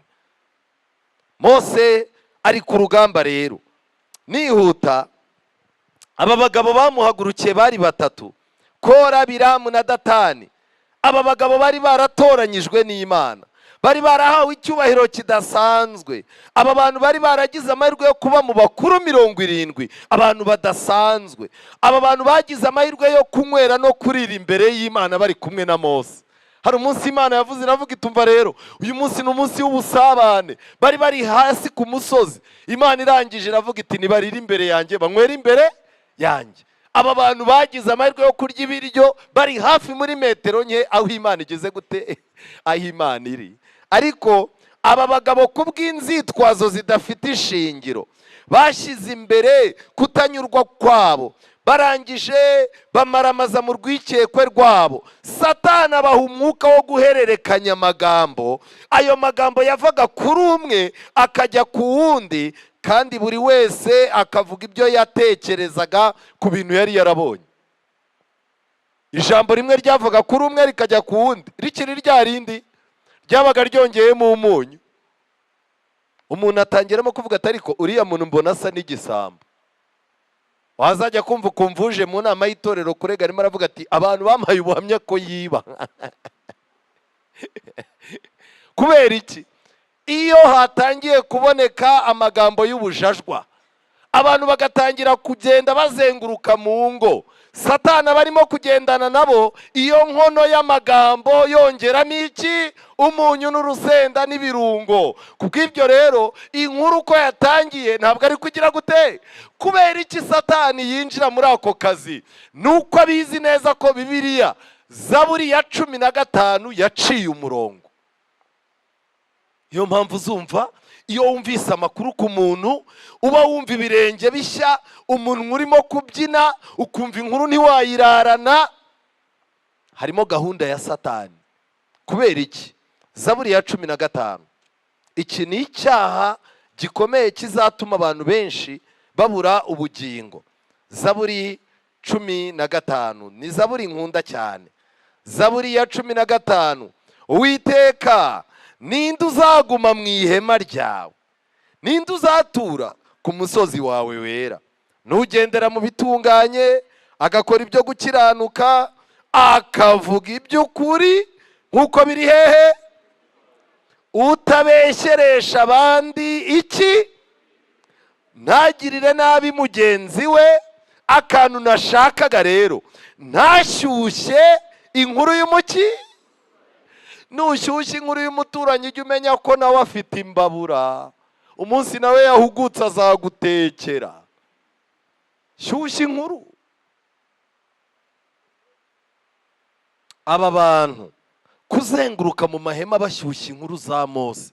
Mose ari ku rugamba rero, nihuta, aba bagabo bamuhagurukiye bari batatu, Kora, Biramu na Datani. Aba bagabo bari baratoranyijwe n'Imana, bari barahawe icyubahiro kidasanzwe. Aba bantu bari baragize amahirwe yo kuba mu bakuru 70, abantu badasanzwe. Aba bantu bagize amahirwe yo kunywera no kurira imbere y'Imana bari kumwe na Mose. Hari umunsi Imana yavuze, iravuga itumva rero uyu munsi ni umunsi w'ubusabane. Bari bari hasi ku musozi, Imana irangije iravuga iti nibarire imbere yanjye, banywere imbere yanjye. Aba bantu bagize amahirwe yo kurya ibiryo bari hafi muri metero nke aho Imana igeze gute, aho Imana iri. Ariko aba bagabo kubw'inzitwazo zidafite ishingiro bashyize imbere kutanyurwa kwabo, barangije bamaramaza mu rwikekwe rwabo. Satani abaha umwuka wo guhererekanya amagambo. Ayo magambo yavaga kuri umwe akajya ku wundi, kandi buri wese akavuga ibyo yatekerezaga ku bintu yari yarabonye. Ijambo rimwe ryavaga kuri umwe rikajya ku wundi, rikiri rya rindi ryabaga ryongeyemo umunyu. Umuntu atangiramo kuvuga ati ariko uriya muntu mbona asa n'igisambo. Wazajya kumva ukumva uje mu nama y'itorero kurega arimo aravuga ati abantu bampaye ubuhamya ko yiba. Kubera iki? Iyo hatangiye kuboneka amagambo y'ubujajwa, abantu bagatangira kugenda bazenguruka mu ngo, Satani aba arimo kugendana nabo. Iyo nkono y'amagambo yongeramo iki? Umunyu n'urusenda n'ibirungo. Kubw'ibyo rero inkuru uko yatangiye ntabwo ari kugira gute. Kubera iki Satani yinjira muri ako kazi? Ni uko abizi neza ko Bibiliya Zaburi ya 15 yaciye umurongo. Niyo mpamvu uzumva iyo wumvise amakuru ku muntu uba wumva ibirenge bishya, umunwa urimo kubyina, ukumva inkuru ntiwayirarana. Harimo gahunda ya Satani. Kubera iki? Zaburi ya 15. Iki ni icyaha gikomeye kizatuma abantu benshi babura ubugingo. Zaburi 15 ni zaburi nkunda cyane. Zaburi ya 15: Uwiteka, ninde uzaguma mu ihema ryawe? Ninde uzatura ku musozi wawe wera? Nugendera mu bitunganye, agakora ibyo gukiranuka, akavuga iby'ukuri nk'uko biri hehe, utabeshyeresha abandi iki, ntagirire nabi mugenzi we. Akantu nashakaga rero, ntashyushye inkuru y'umuki. Nushyushya inkuru y'umuturanyi, ujye umenya ko nawe afite imbabura. Umunsi nawe yahugutse azagutekera. Shyushya inkuru. Aba bantu kuzenguruka mu mahema bashyushya inkuru za Mose,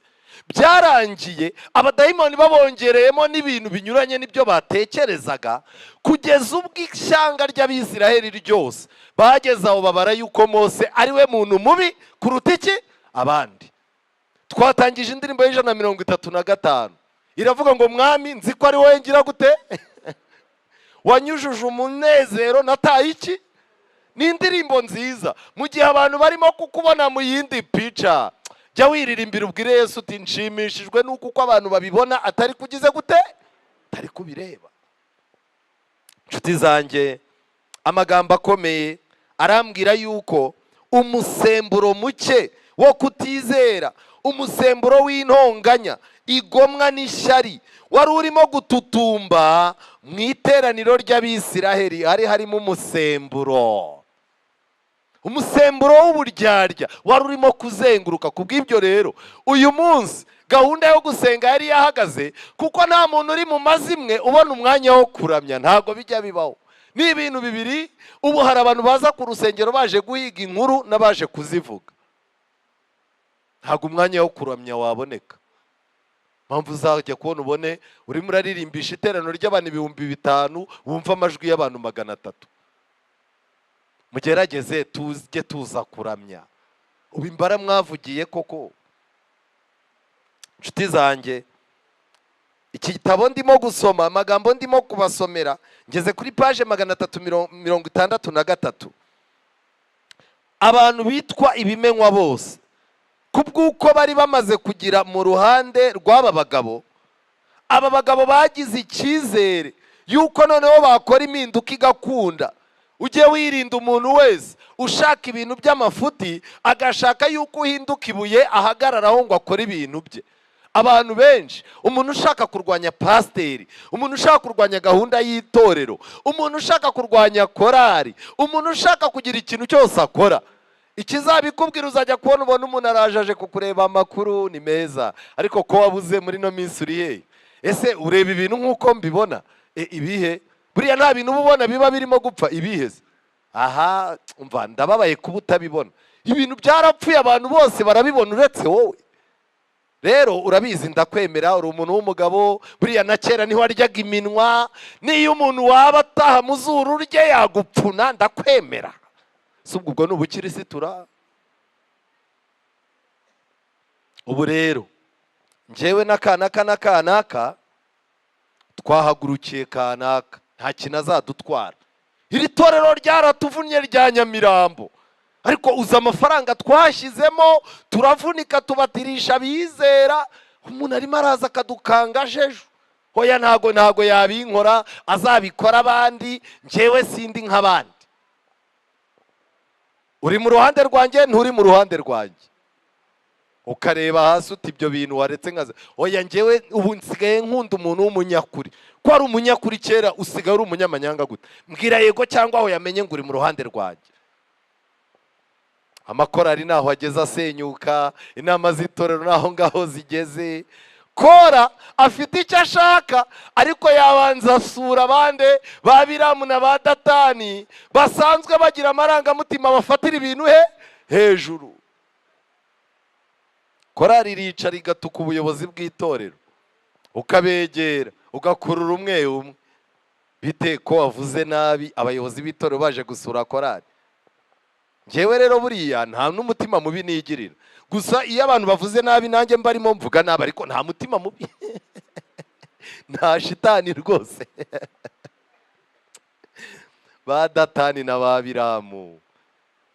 byarangiye abadayimoni babongereyemo n'ibintu binyuranye n'ibyo batekerezaga, kugeza ubwo ishyanga ry'Abisiraheli ryose bageze aho babara yuko Mose ari we muntu mubi kuruta iki abandi. Twatangije indirimbo y'135, iravuga ngo: "Mwami, nzi ko ari wowe ngira gute wanyujuje umunezero nataye iki." Ni indirimbo nziza. Mu gihe abantu barimo kukubona mu yindi pica, jya wiririmbira, ubwire Yesu uti: "Nshimishijwe n'uko uko abantu babibona atari kugize gute, atari kubireba." Inshuti zanjye, amagambo akomeye arambwira yuko umusemburo muke wo kutizera, umusemburo w'intonganya, igomwa n'ishyari wari urimo gututumba mu iteraniro ry'Abisiraheli. Hari harimo umusemburo w'uburyarya wari urimo kuzenguruka. Ku bw'ibyo rero, uyu munsi gahunda yo gusenga yari yahagaze, kuko nta muntu uri mu mazimwe ubona umwanya wo kuramya. Ntabwo bijya bibaho. Ni ibintu bibiri. Ubu hari abantu baza ku rusengero baje guhiga inkuru n'abaje kuzivuga. Ntabwo umwanya wo kuramya waboneka. Mpamvu uzajya kubona ubone urimo uraririmbisha iteraniro ry'abantu 5000, wumva amajwi y'abantu 300. Mugerageze tujye tuza kuramya. Ubu imbara mwavugiye koko. Inshuti zanjye, iki gitabo ndimo gusoma, amagambo ndimo kubasomera, ngeze kuri page 363. Abantu bitwa ibimenywa bose, kubw'uko bari bamaze kugira mu ruhande rw'aba bagabo, aba bagabo bagize icyizere yuko noneho bakora impinduka igakunda. Ujye wirinda umuntu wese ushaka ibintu by'amafuti, agashaka yuko uhinduka ibuye ahagararaho ngo akore ibintu bye. Abantu benshi, umuntu ushaka kurwanya pasiteri, umuntu ushaka kurwanya gahunda y'itorero, umuntu ushaka kurwanya korari, umuntu ushaka kugira ikintu cyose akora, ikizabikubwira uzajya kubona ubona umuntu araje, aje kukureba: "Amakuru ni meza, ariko ko wabuze muri ino minsi, uri hehe? Ese ureba ibintu nk'uko mbibona?" Ibihe? Buriya nta bintu uba ubona biba birimo gupfa. Ibihe se? Aha umva, ndababaye kuba utabibona. Ibintu byarapfuye, abantu bose barabibona uretse wowe. Rero urabizi, ndakwemera, uri umuntu w'umugabo. Buriya na kera niho waryaga iminwa, n'iyo umuntu waba ataha mu zuru rye yagupfuna. Ndakwemera. Si ubwo ubwo ni ubukirisitura? Ubu rero njyewe n'akanaka n'akanaka twahagurukiye kanaka, nta kintu azadutwara. Iri torero ryaratuvunnye rya Nyamirambo, ariko uzi amafaranga twashyizemo, turavunika, tubatirisha abizera. Umuntu arimo araza akadukanga jejo. Hoya, ntago yabinkora, azabikora abandi, njyewe sindi nk'abandi. Uri mu ruhande rwanjye, nturi mu ruhande rwanjye? Ukareba hasi uti: "Ibyo bintu waretse nkaza." Oya, njyewe ubu nsigaye nkunda umuntu w'umunyakuri. Ko ari umunyakuri kera, usigaye uri umunyamanyanga gute? Mbwira yego cyangwa aho yamenye ngo uri mu ruhande rwanjye. Amakorari naho ageze asenyuka, inama z'itorero naho ngaho zigeze. Kora afite icyo ashaka, ariko yabanza asura abandi ba Biramu na ba Datani basanzwe bagira amarangamutima, bafatira ibintu he hejuru. Korari iricara igatuka ubuyobozi bw'itorero, ukabegera, ugakurura umwe umwe: "Bite ko wavuze nabi abayobozi b'itorero baje gusura korari?" Njyewe rero buriya nta n'umutima mubi nigirira. Gusa iyo abantu bavuze nabi, nanjye mbarimo mvuga nabi, ariko nta mutima mubi, nta shitani rwose. Ba Datani na ba Biramu,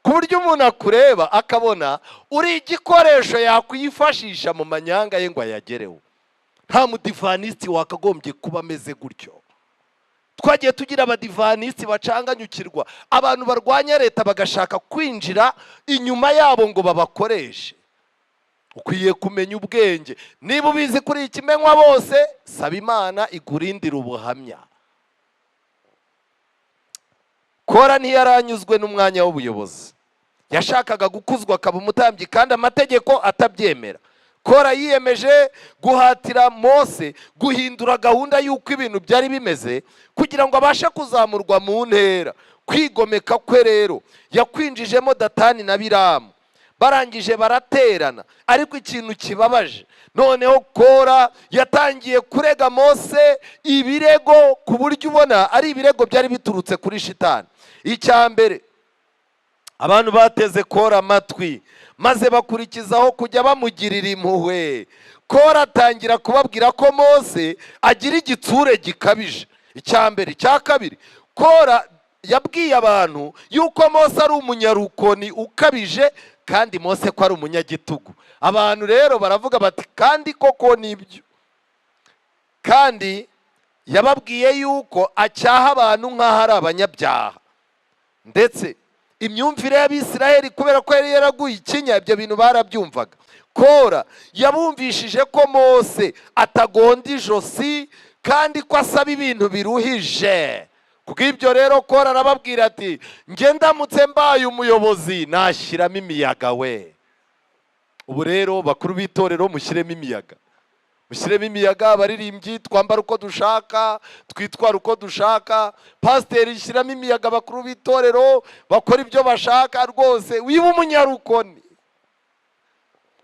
ku buryo umuntu akureba akabona uri igikoresho yakwifashisha mu manyanga ye ngo ayagereho. Nta mudivanisiti wakagombye kuba ameze gutyo. Twagiye tugira abadivanisiti bacanganyukirwa, abantu barwanya leta bagashaka kwinjira inyuma yabo ngo babakoreshe. Ukwiye kumenya ubwenge. Niba ubizi kuri ikimenywa bose, saba Imana igurindire ubuhamya. Kora ntiyaranyuzwe n'umwanya w'ubuyobozi. Yashakaga gukuzwa akaba umutambyi kandi amategeko atabyemera. Kora yiyemeje guhatira Mose guhindura gahunda y'uko ibintu byari bimeze kugira ngo abashe kuzamurwa mu ntera. Kwigomeka kwe rero yakwinjijemo Datani na Biramu, barangije baraterana. Ariko ikintu kibabaje noneho, Kora yatangiye kurega Mose ibirego ku buryo ubona ari ibirego byari biturutse kuri Shitani. Icya mbere, abantu bateze Kora amatwi maze bakurikizaho kujya bamugirira impuhwe. Kora atangira kubabwira ko Mose agira igitsure gikabije. Icya mbere. Icya kabiri, Kora yabwiye abantu yuko Mose ari umunyarukoni ukabije, kandi Mose ko ari umunyagitugu. Abantu rero baravuga bati: "Kandi koko nibyo." Kandi yababwiye yuko acyaha abantu nk'aho ari abanyabyaha. Ndetse imyumvire y'Abisiraheli, kubera ko yari yaraguye ikinya, ibyo bintu barabyumvaga. Kora yabumvishije ko Mose atagonda ijosi kandi ko asaba ibintu biruhije. Kubw'ibyo rero, Kora arababwira ati: "Njye ndamutse mbaye umuyobozi nashyiramo imiyaga we." Ubu rero, bakuru b'itorero, mushyiremo imiyaga, mushyiremo imiyaga. Abaririmbyi, twambara uko dushaka, twitwara uko dushaka. Pasiteri, shyiramo imiyaga. Abakuru b'itorero bakora ibyo bashaka rwose. Wiba umunyarukoni,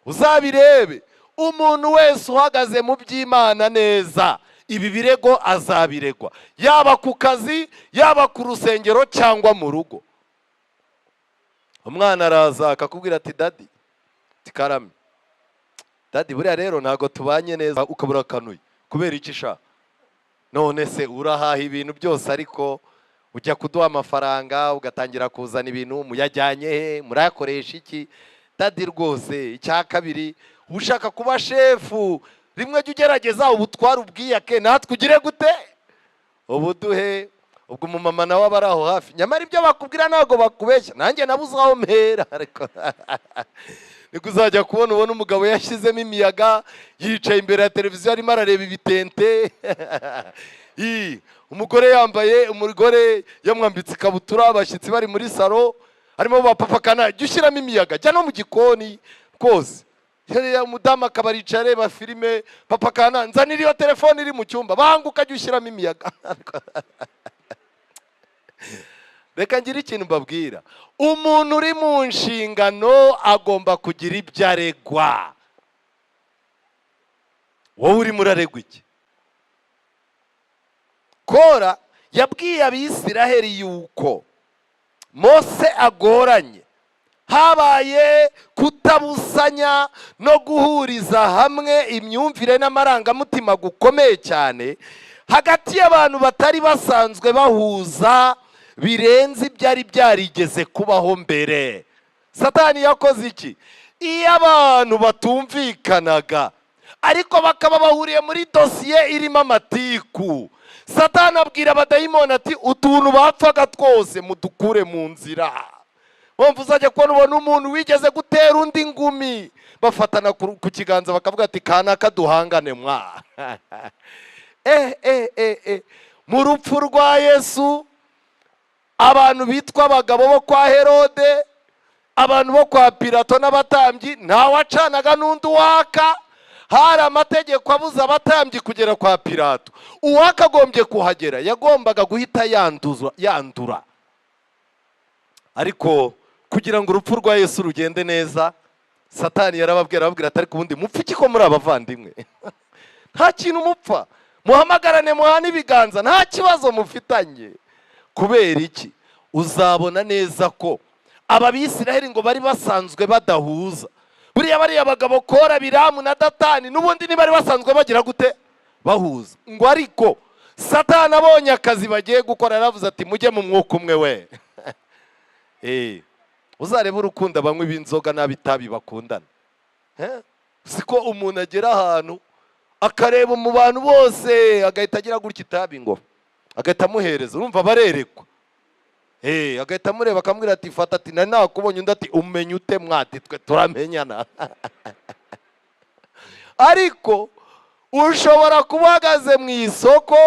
uzabirebe. Umuntu wese uhagaze mu by'Imana neza, ibi birego azabiregwa, yaba ku kazi, yaba ku rusengero cyangwa mu rugo. Umwana araza akakubwira ati: "Daddy," tikarame, "daddy, buriya rero ntabwo tubanye neza." Ukabura akanuye. Kubera iki sha? None se urahaha ibintu byose, ariko ujya kuduha amafaranga ugatangira kuzana ibintu, muyajyanye he? Murayakoresha iki, daddy rwose? Icya kabiri, ushaka kuba shefu. Rimwe jya ugerageza ubutware ubwiyake, natwe ugire gute? Ubuduhe. Ubwo umumama nawe aba ari aho hafi. Nyamara ibyo bakubwira ntabwo bakubeshya, nanjye nabuze aho mpera. Ariko niko uzajya kubona, ubona umugabo yashyizemo imiyaga, yicaye imbere ya televiziyo, arimo arareba ibitente. Ii, umugore yambaye, umugore yamwambitse ikabutura, abashyitsi bari muri salo, harimo ba papa kana. Jya ushyiramo imiyaga, jya no mu gikoni rwose. Hariya umudamu akaba aricaye areba filime. "Papa kana, nzanira iyo telefone iri mu cyumba." Banguka, jya ushyiramo imiyaga. Reka ngire ikintu mbabwira: umuntu uri mu nshingano agomba kugira ibyo aregwa. Wowe urimo uraregwa iki? Kora yabwiye Abisiraheli yuko Mose agoranye. Habaye kutabusanya no guhuriza hamwe imyumvire n'amarangamutima gukomeye cyane hagati y'abantu batari basanzwe bahuza, birenze ibyari byarigeze kubaho mbere. Satani yakoze iki? Iyo abantu batumvikanaga ariko bakaba bahuriye muri dosiye irimo amatiku, Satani abwira abadayimoni ati: "Utuntu bapfaga twose mudukure mu nzira." Mpamvu uzajya kubona, ubona umuntu wigeze gutera undi ngumi, bafatana ku kiganza, bakavuga ati: "Kanaka, duhangane mwa." Eh eh eh eh, mu rupfu rwa Yesu, abantu bitwa abagabo bo kwa Herode, abantu bo kwa Pilato n'abatambyi, ntawacanaga n'undi waka. Hari amategeko abuza abatambyi kugera kwa Pilato. Uwakagombye kuhagera yagombaga guhita yanduzwa, yandura. Ariko kugira ngo urupfu rwa Yesu rugende neza, Satani yarababwira, arababwira ati: "Ariko ubundi mupfa iki ko muri abavandimwe? Nta kintu mupfa, muhamagarane, muhane ibiganza, nta kibazo mufitanye." Kubera iki? Uzabona neza ko aba Bisiraheli ngo bari basanzwe badahuza. Buriya bariya bagabo Kora, Biramu na Datani, n'ubundi ntibari basanzwe bagira gute? Bahuza. Ngo ariko Satani abonye akazi bagiye gukora, yaravuze ati: "Mujye mu mwuka umwe we." Uzarebe urukundo abanywi b'inzoga n'ab'itabi bakundana. Siko umuntu agera ahantu akareba mu bantu bose, agahita agira gutya itabi, ngo agahita amuhereza. Urumva barerekwa. Agahita amureba, akamubwira ati: "Fata." Ati: "Nari nakubonye." Undi ati: "Umenya ute mwati?" "Twe turamenyana." Ariko ushobora kuba uhagaze mu isoko,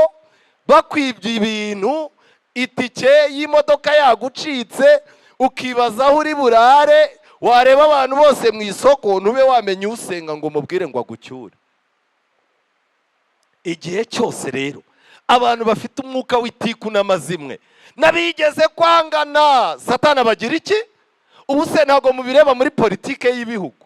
bakwibye ibintu, itike y'imodoka yagucitse. Ukibaza aho uri burare, wareba abantu bose mu isoko ntube wamenya usenga ngo umubwire ngo agucyure. Igihe cyose rero abantu bafite umwuka w'itiku n'amazimwe n'abigeze kwangana, Satani abagira iki? Ubu se ntabwo mubireba muri politike y'ibihugu?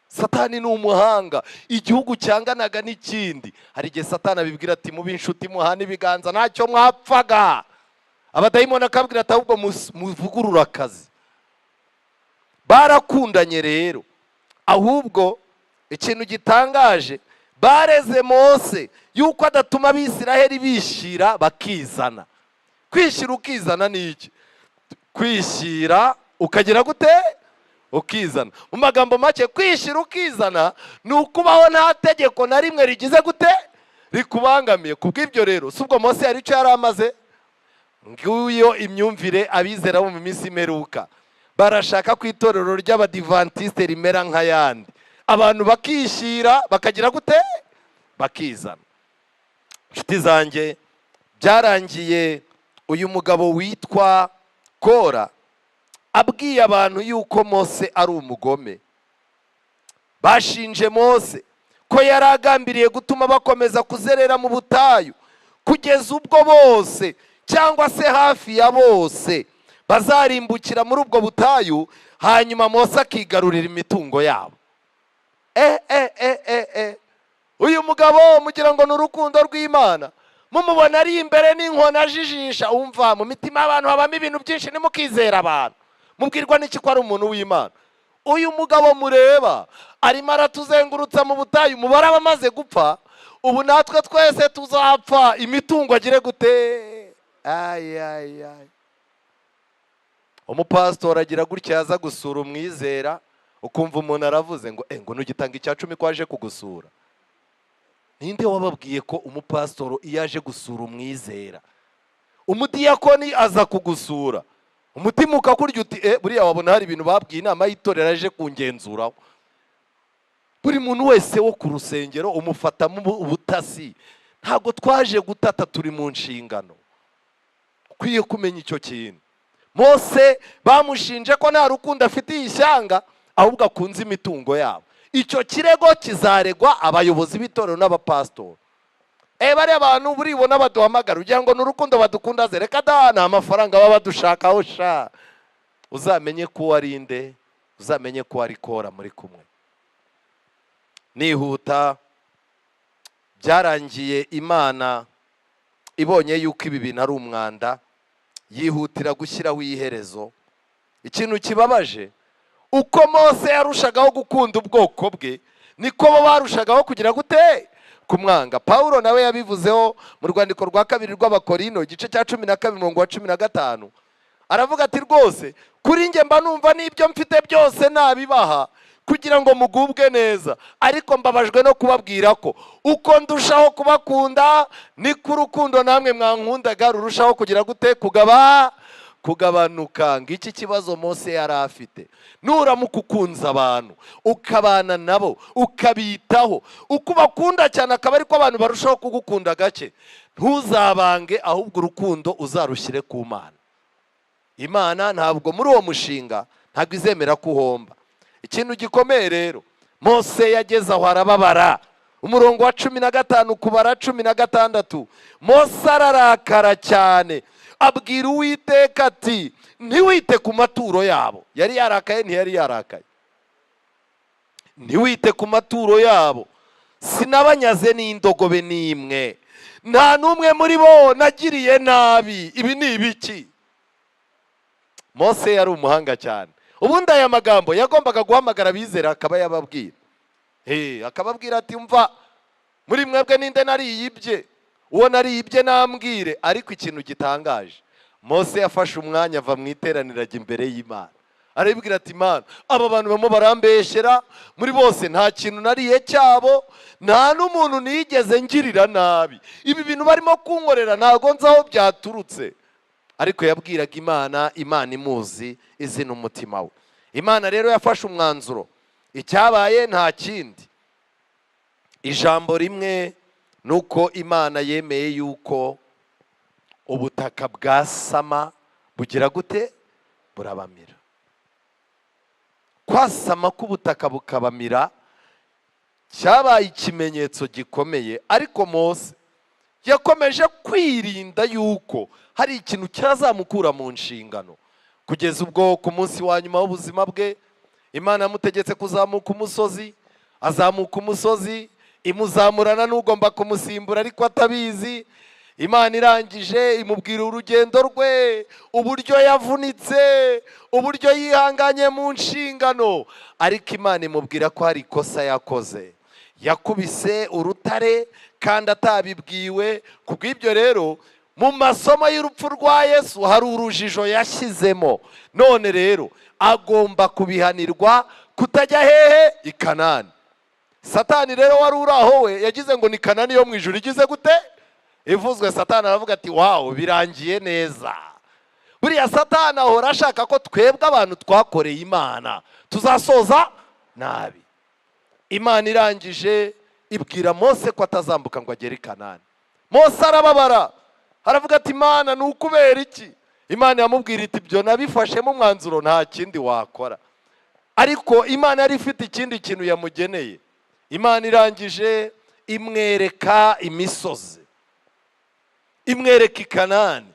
Satani ni umuhanga. Igihugu cyanganaga n'ikindi, hari igihe Satani abibwira ati: "Mube inshuti, muhane ibiganza, ntacyo mwapfaga." Abadayimoni akabwira ati: "Ahubwo muvugurure akazi." Barakundanye rero. Ahubwo ikintu gitangaje, bareze Mose yuko adatuma Abisiraheli bishyira bakizana. Kwishyira ukizana ni iki? Kwishyira ukagira gute? Ukizana. Mu magambo make, kwishyira ukizana ni ukubaho nta tegeko na rimwe rigize gute? Rikubangamiye. Ku bw'ibyo rero, si ubwo Mose hari icyo yari amaze? Ngiyo imyumvire abizera bo mu minsi imperuka. Barashaka ko itorero ry'Abadivantisite rimera nk'ayandi, abantu bakishyira bakagira gute? Bakizana. Inshuti zanjye, byarangiye uyu mugabo witwa Kora abwiye abantu yuko Mose ari umugome. Bashinje Mose ko yari agambiriye gutuma bakomeza kuzerera mu butayu kugeza ubwo bose cyangwa se hafi ya bose bazarimbukira muri ubwo butayu, hanyuma Mose akigarurira imitungo yabo. E e e e e, uyu mugabo mugira ngo ni urukundo rw'Imana? Mumubona ari imbere n'inkoni ajijisha. Umva, mu mitima y'abantu habamo ibintu byinshi, ntimukizere abantu. Mubwirwa n'iki ko ari umuntu w'Imana? Uyu mugabo mureba arimo aratuzengurutsa mu butayu, mubare abamaze gupfa, ubu natwe twese tuzapfa, imitungo agire gute? Ay ay ay, umupasitori agira gutya, yaza gusura umwizera, ukumva umuntu aravuze ngo ngo ntugitanga icya cumi ko aje kugusura. Ninde wababwiye ko umupasitoro iyo aje gusura umwizera, umudiyakoni aza kugusura, umutima ukakurya uti: "Buriya wabona hari ibintu babwiye inama y'itorero, aje kungenzuraho"? Buri muntu wese wo ku rusengero umufatamo ubutasi. Ntabwo twaje gutata, turi mu nshingano. Ukwiye kumenya icyo kintu. Mose bamushinje ko nta rukundo afitiye ishyanga, ahubwo akunze imitungo yabo. Icyo kirego kizaregwa abayobozi b'itorero n'abapasitori. Bariya bantu buribona baduhamagara ugira ngo ni urukundo badukunda ze? Reka da, ni amafaranga baba badushakaho sha. Uzamenye ko uwo ari nde, uzamenye ko ari Kora muri kumwe. Nihuta, byarangiye Imana ibonye yuko ibi bintu ari umwanda, yihutira gushyiraho iherezo. Ikintu kibabaje, uko Mose yarushagaho gukunda ubwoko bwe, niko bo barushagaho kugira gute? Kumwanga. Pawulo nawe yabivuzeho mu rwandiko rwa kabiri rw'Abakorino, igice cya 12, umurongo wa 15. Aravuga ati: "Rwose kuri njye mba numva n'ibyo mfite byose nabibaha kugira ngo mugubwe neza, ariko mbabajwe no kubabwira ko uko ndushaho kubakunda, niko urukundo namwe mwankundaga rurushaho kugira gute? Kugabanuka." Ngiki kibazo Mose yari afite. Nuramuka ukunze abantu, ukabana nabo, ukabitaho, uko ubakunda cyane akaba ariko abantu barushaho kugukunda gake. Ntuzabange, ahubwo urukundo uzarushyire ku Mana. Imana ntabwo muri uwo mushinga ntabwo izemera ko uhomba. Ikintu gikomeye rero, Mose yageze aho arababara. Umurongo wa 15 kubara 16, Mose ararakara cyane, abwira Uwiteka ati: "Ntiwite ku maturo yabo." Yari yarakaye? Ntiyari yarakaye? "Ntiwite ku maturo yabo. Sinabanyaze n'indogobe n'imwe, nta n'umwe muri bo nagiriye nabi. Ibi ni ibiki?" Mose yari umuhanga cyane. Ubundi aya magambo yagombaga guhamagara abizera akaba yababwira, akababwira ati: "Mva muri mwebwe ninde nariyibye? Uwo nariyibye nambwire." Ariko ikintu gitangaje, Mose yafashe umwanya ava mu iteraniro, ajya imbere y'Imana, arabibwira ati: "Imana, aba bantu bamwe barambeshyera. Muri bose nta kintu nariye cyabo, nta n'umuntu nigeze ngirira nabi. Ibi bintu barimo kunkorera ntabwo nzi aho byaturutse." Ariko yabwiraga Imana, Imana imuzi, izi n'umutima we. Imana rero yafashe umwanzuro. Icyabaye nta kindi, ijambo rimwe ni uko Imana yemeye yuko ubutaka bwa sama bugira gute? Burabamira. Kwasama k'ubutaka bukabamira cyabaye ikimenyetso gikomeye, ariko Mose yakomeje kwirinda yuko hari ikintu cyazamukura mu nshingano, kugeza ubwo ku munsi wa nyuma w'ubuzima bwe Imana yamutegetse kuzamuka umusozi. Azamuka umusozi, imuzamurana n'ugomba kumusimbura ariko atabizi. Imana irangije imubwira urugendo rwe, uburyo yavunitse, uburyo yihanganye mu nshingano, ariko Imana imubwira ko hari ikosa yakoze: yakubise urutare kandi atabibwiwe. Ku bw'ibyo rero, mu masomo y'urupfu rwa Yesu hari urujijo yashyizemo. None rero agomba kubihanirwa kutajya hehe? I Kanani. Satani rero wari uri aho, we yagize ngo ni Kanani yo mu ijuru igize gute? Ivuzwe. Satani aravuga ati: "Wow, birangiye neza." Buriya Satani ahora ashaka ko twebwe abantu twakoreye Imana tuzasoza nabi. Imana irangije ibwira Mose ko atazambuka ngo agere i Kanani. Mose arababara, aravuga ati: "Imana, ni ukubera iki?" Imana yamubwira iti: "Ibyo nabifashemo umwanzuro, nta kindi wakora." Ariko Imana yari ifite ikindi kintu yamugeneye. Imana irangije imwereka imisozi, imwereka i Kanani.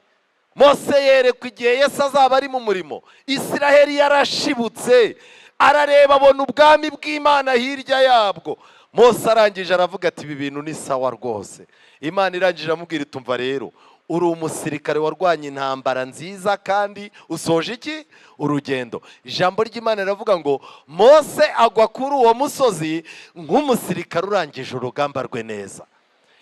Mose yerekwa igihe Yesu azaba ari mu murimo, Isiraheli yarashibutse. Arareba, abona ubwami bw'Imana hirya yabwo. Mose arangije aravuga ati: "Ibi bintu ni sawa rwose." Imana irangije aramubwira itumva: "Rero uri umusirikare warwanya intambara nziza kandi usoje iki? Urugendo." Ijambo ry'Imana riravuga ngo Mose agwa kuri uwo musozi nk'umusirikare urangije urugamba rwe neza.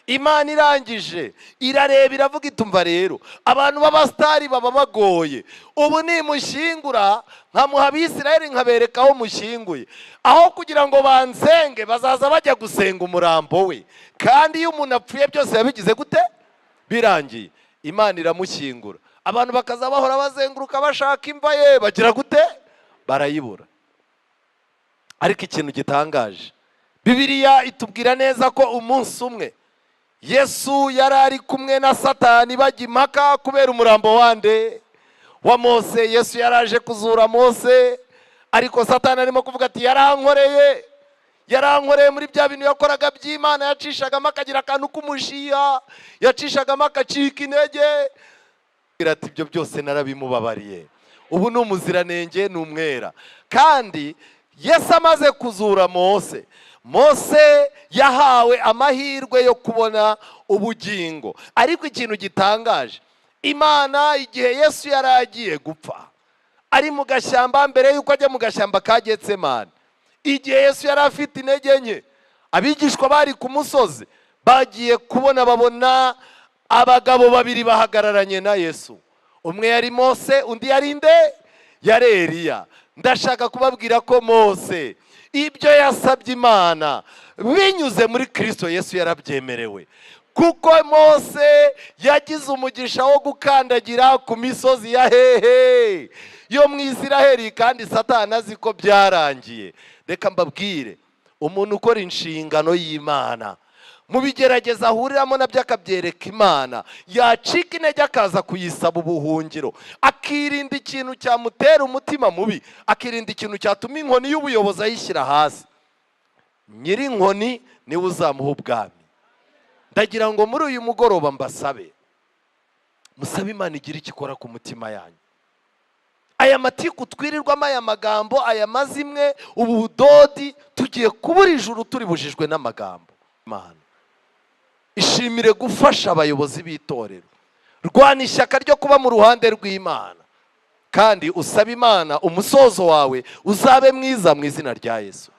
Imana irangije irareba, iravuga itumva: "Rero abantu b'abasitari baba bagoye. Ubu nimushyingura, nkamuha Abisirayeli, nkabereka aho mushyinguye, aho kugira ngo bansenge bazaza bajya gusenga umurambo we. Kandi iyo umuntu apfuye byose yabigize gute? Birangiye." Imana iramushyingura, abantu bakaza bahora bazenguruka bashaka imva ye, bagira gute? Barayibura. Ariko ikintu gitangaje, Bibiliya itubwira neza ko umunsi umwe Yesu yari ari kumwe na Satani, bajya impaka kubera umurambo wande? Wa Mose. Yesu yaraje kuzura Mose, ariko Satani arimo kuvuga ati: "Yarankoreye, yarankoreye muri bya bintu yakoraga by'Imana, yacishagamo akagira akantu k'umushiha, yacishagamo akacika intege." Ati: "Ibyo byose narabimubabariye, ubu ni umuziranenge, ni umwera." Kandi Yesu amaze kuzura Mose, Mose yahawe amahirwe yo kubona ubugingo. Ariko ikintu gitangaje, Imana igihe Yesu yari agiye gupfa ari mu gashyamba, mbere y'uko ajya mu gashyamba ka Getsemani, igihe Yesu yari afite intege nke, abigishwa bari ku musozi, bagiye kubona babona abagabo babiri bahagararanye na Yesu. Umwe yari Mose, undi yari nde? Yari Eliya. Ndashaka kubabwira ko Mose ibyo yasabye Imana binyuze muri Kirisito Yesu yarabyemerewe, kuko Mose yagize umugisha wo gukandagira ku misozi ya hehe? Yo mu Isiraheli, kandi Satani azi ko byarangiye. Reka mbabwire, umuntu ukora inshingano y'Imana, mu bigerageza ahuriramo nabyo akabyereka Imana, yacika intege akaza kuyisaba ubuhungiro, akirinda ikintu cyamutera umutima mubi, akirinda ikintu cyatuma inkoni y'ubuyobozi ayishyira hasi, nyir'inkoni niwe uzamuha ubwami. Ndagira ngo muri uyu mugoroba mbasabe, musabe Imana igira icyo ikora ku mutima yanyu. Aya matiku twirirwamo, aya magambo, aya mazimwe, ubu budodi, tugiye kubura ijuru turibujijwe n'amagambo. Imana ishimire gufasha abayobozi b'itorero. Rwana ishyaka ryo kuba mu ruhande rw'Imana, kandi usaba Imana umusozo wawe uzabe mwiza mu izina rya Yesu.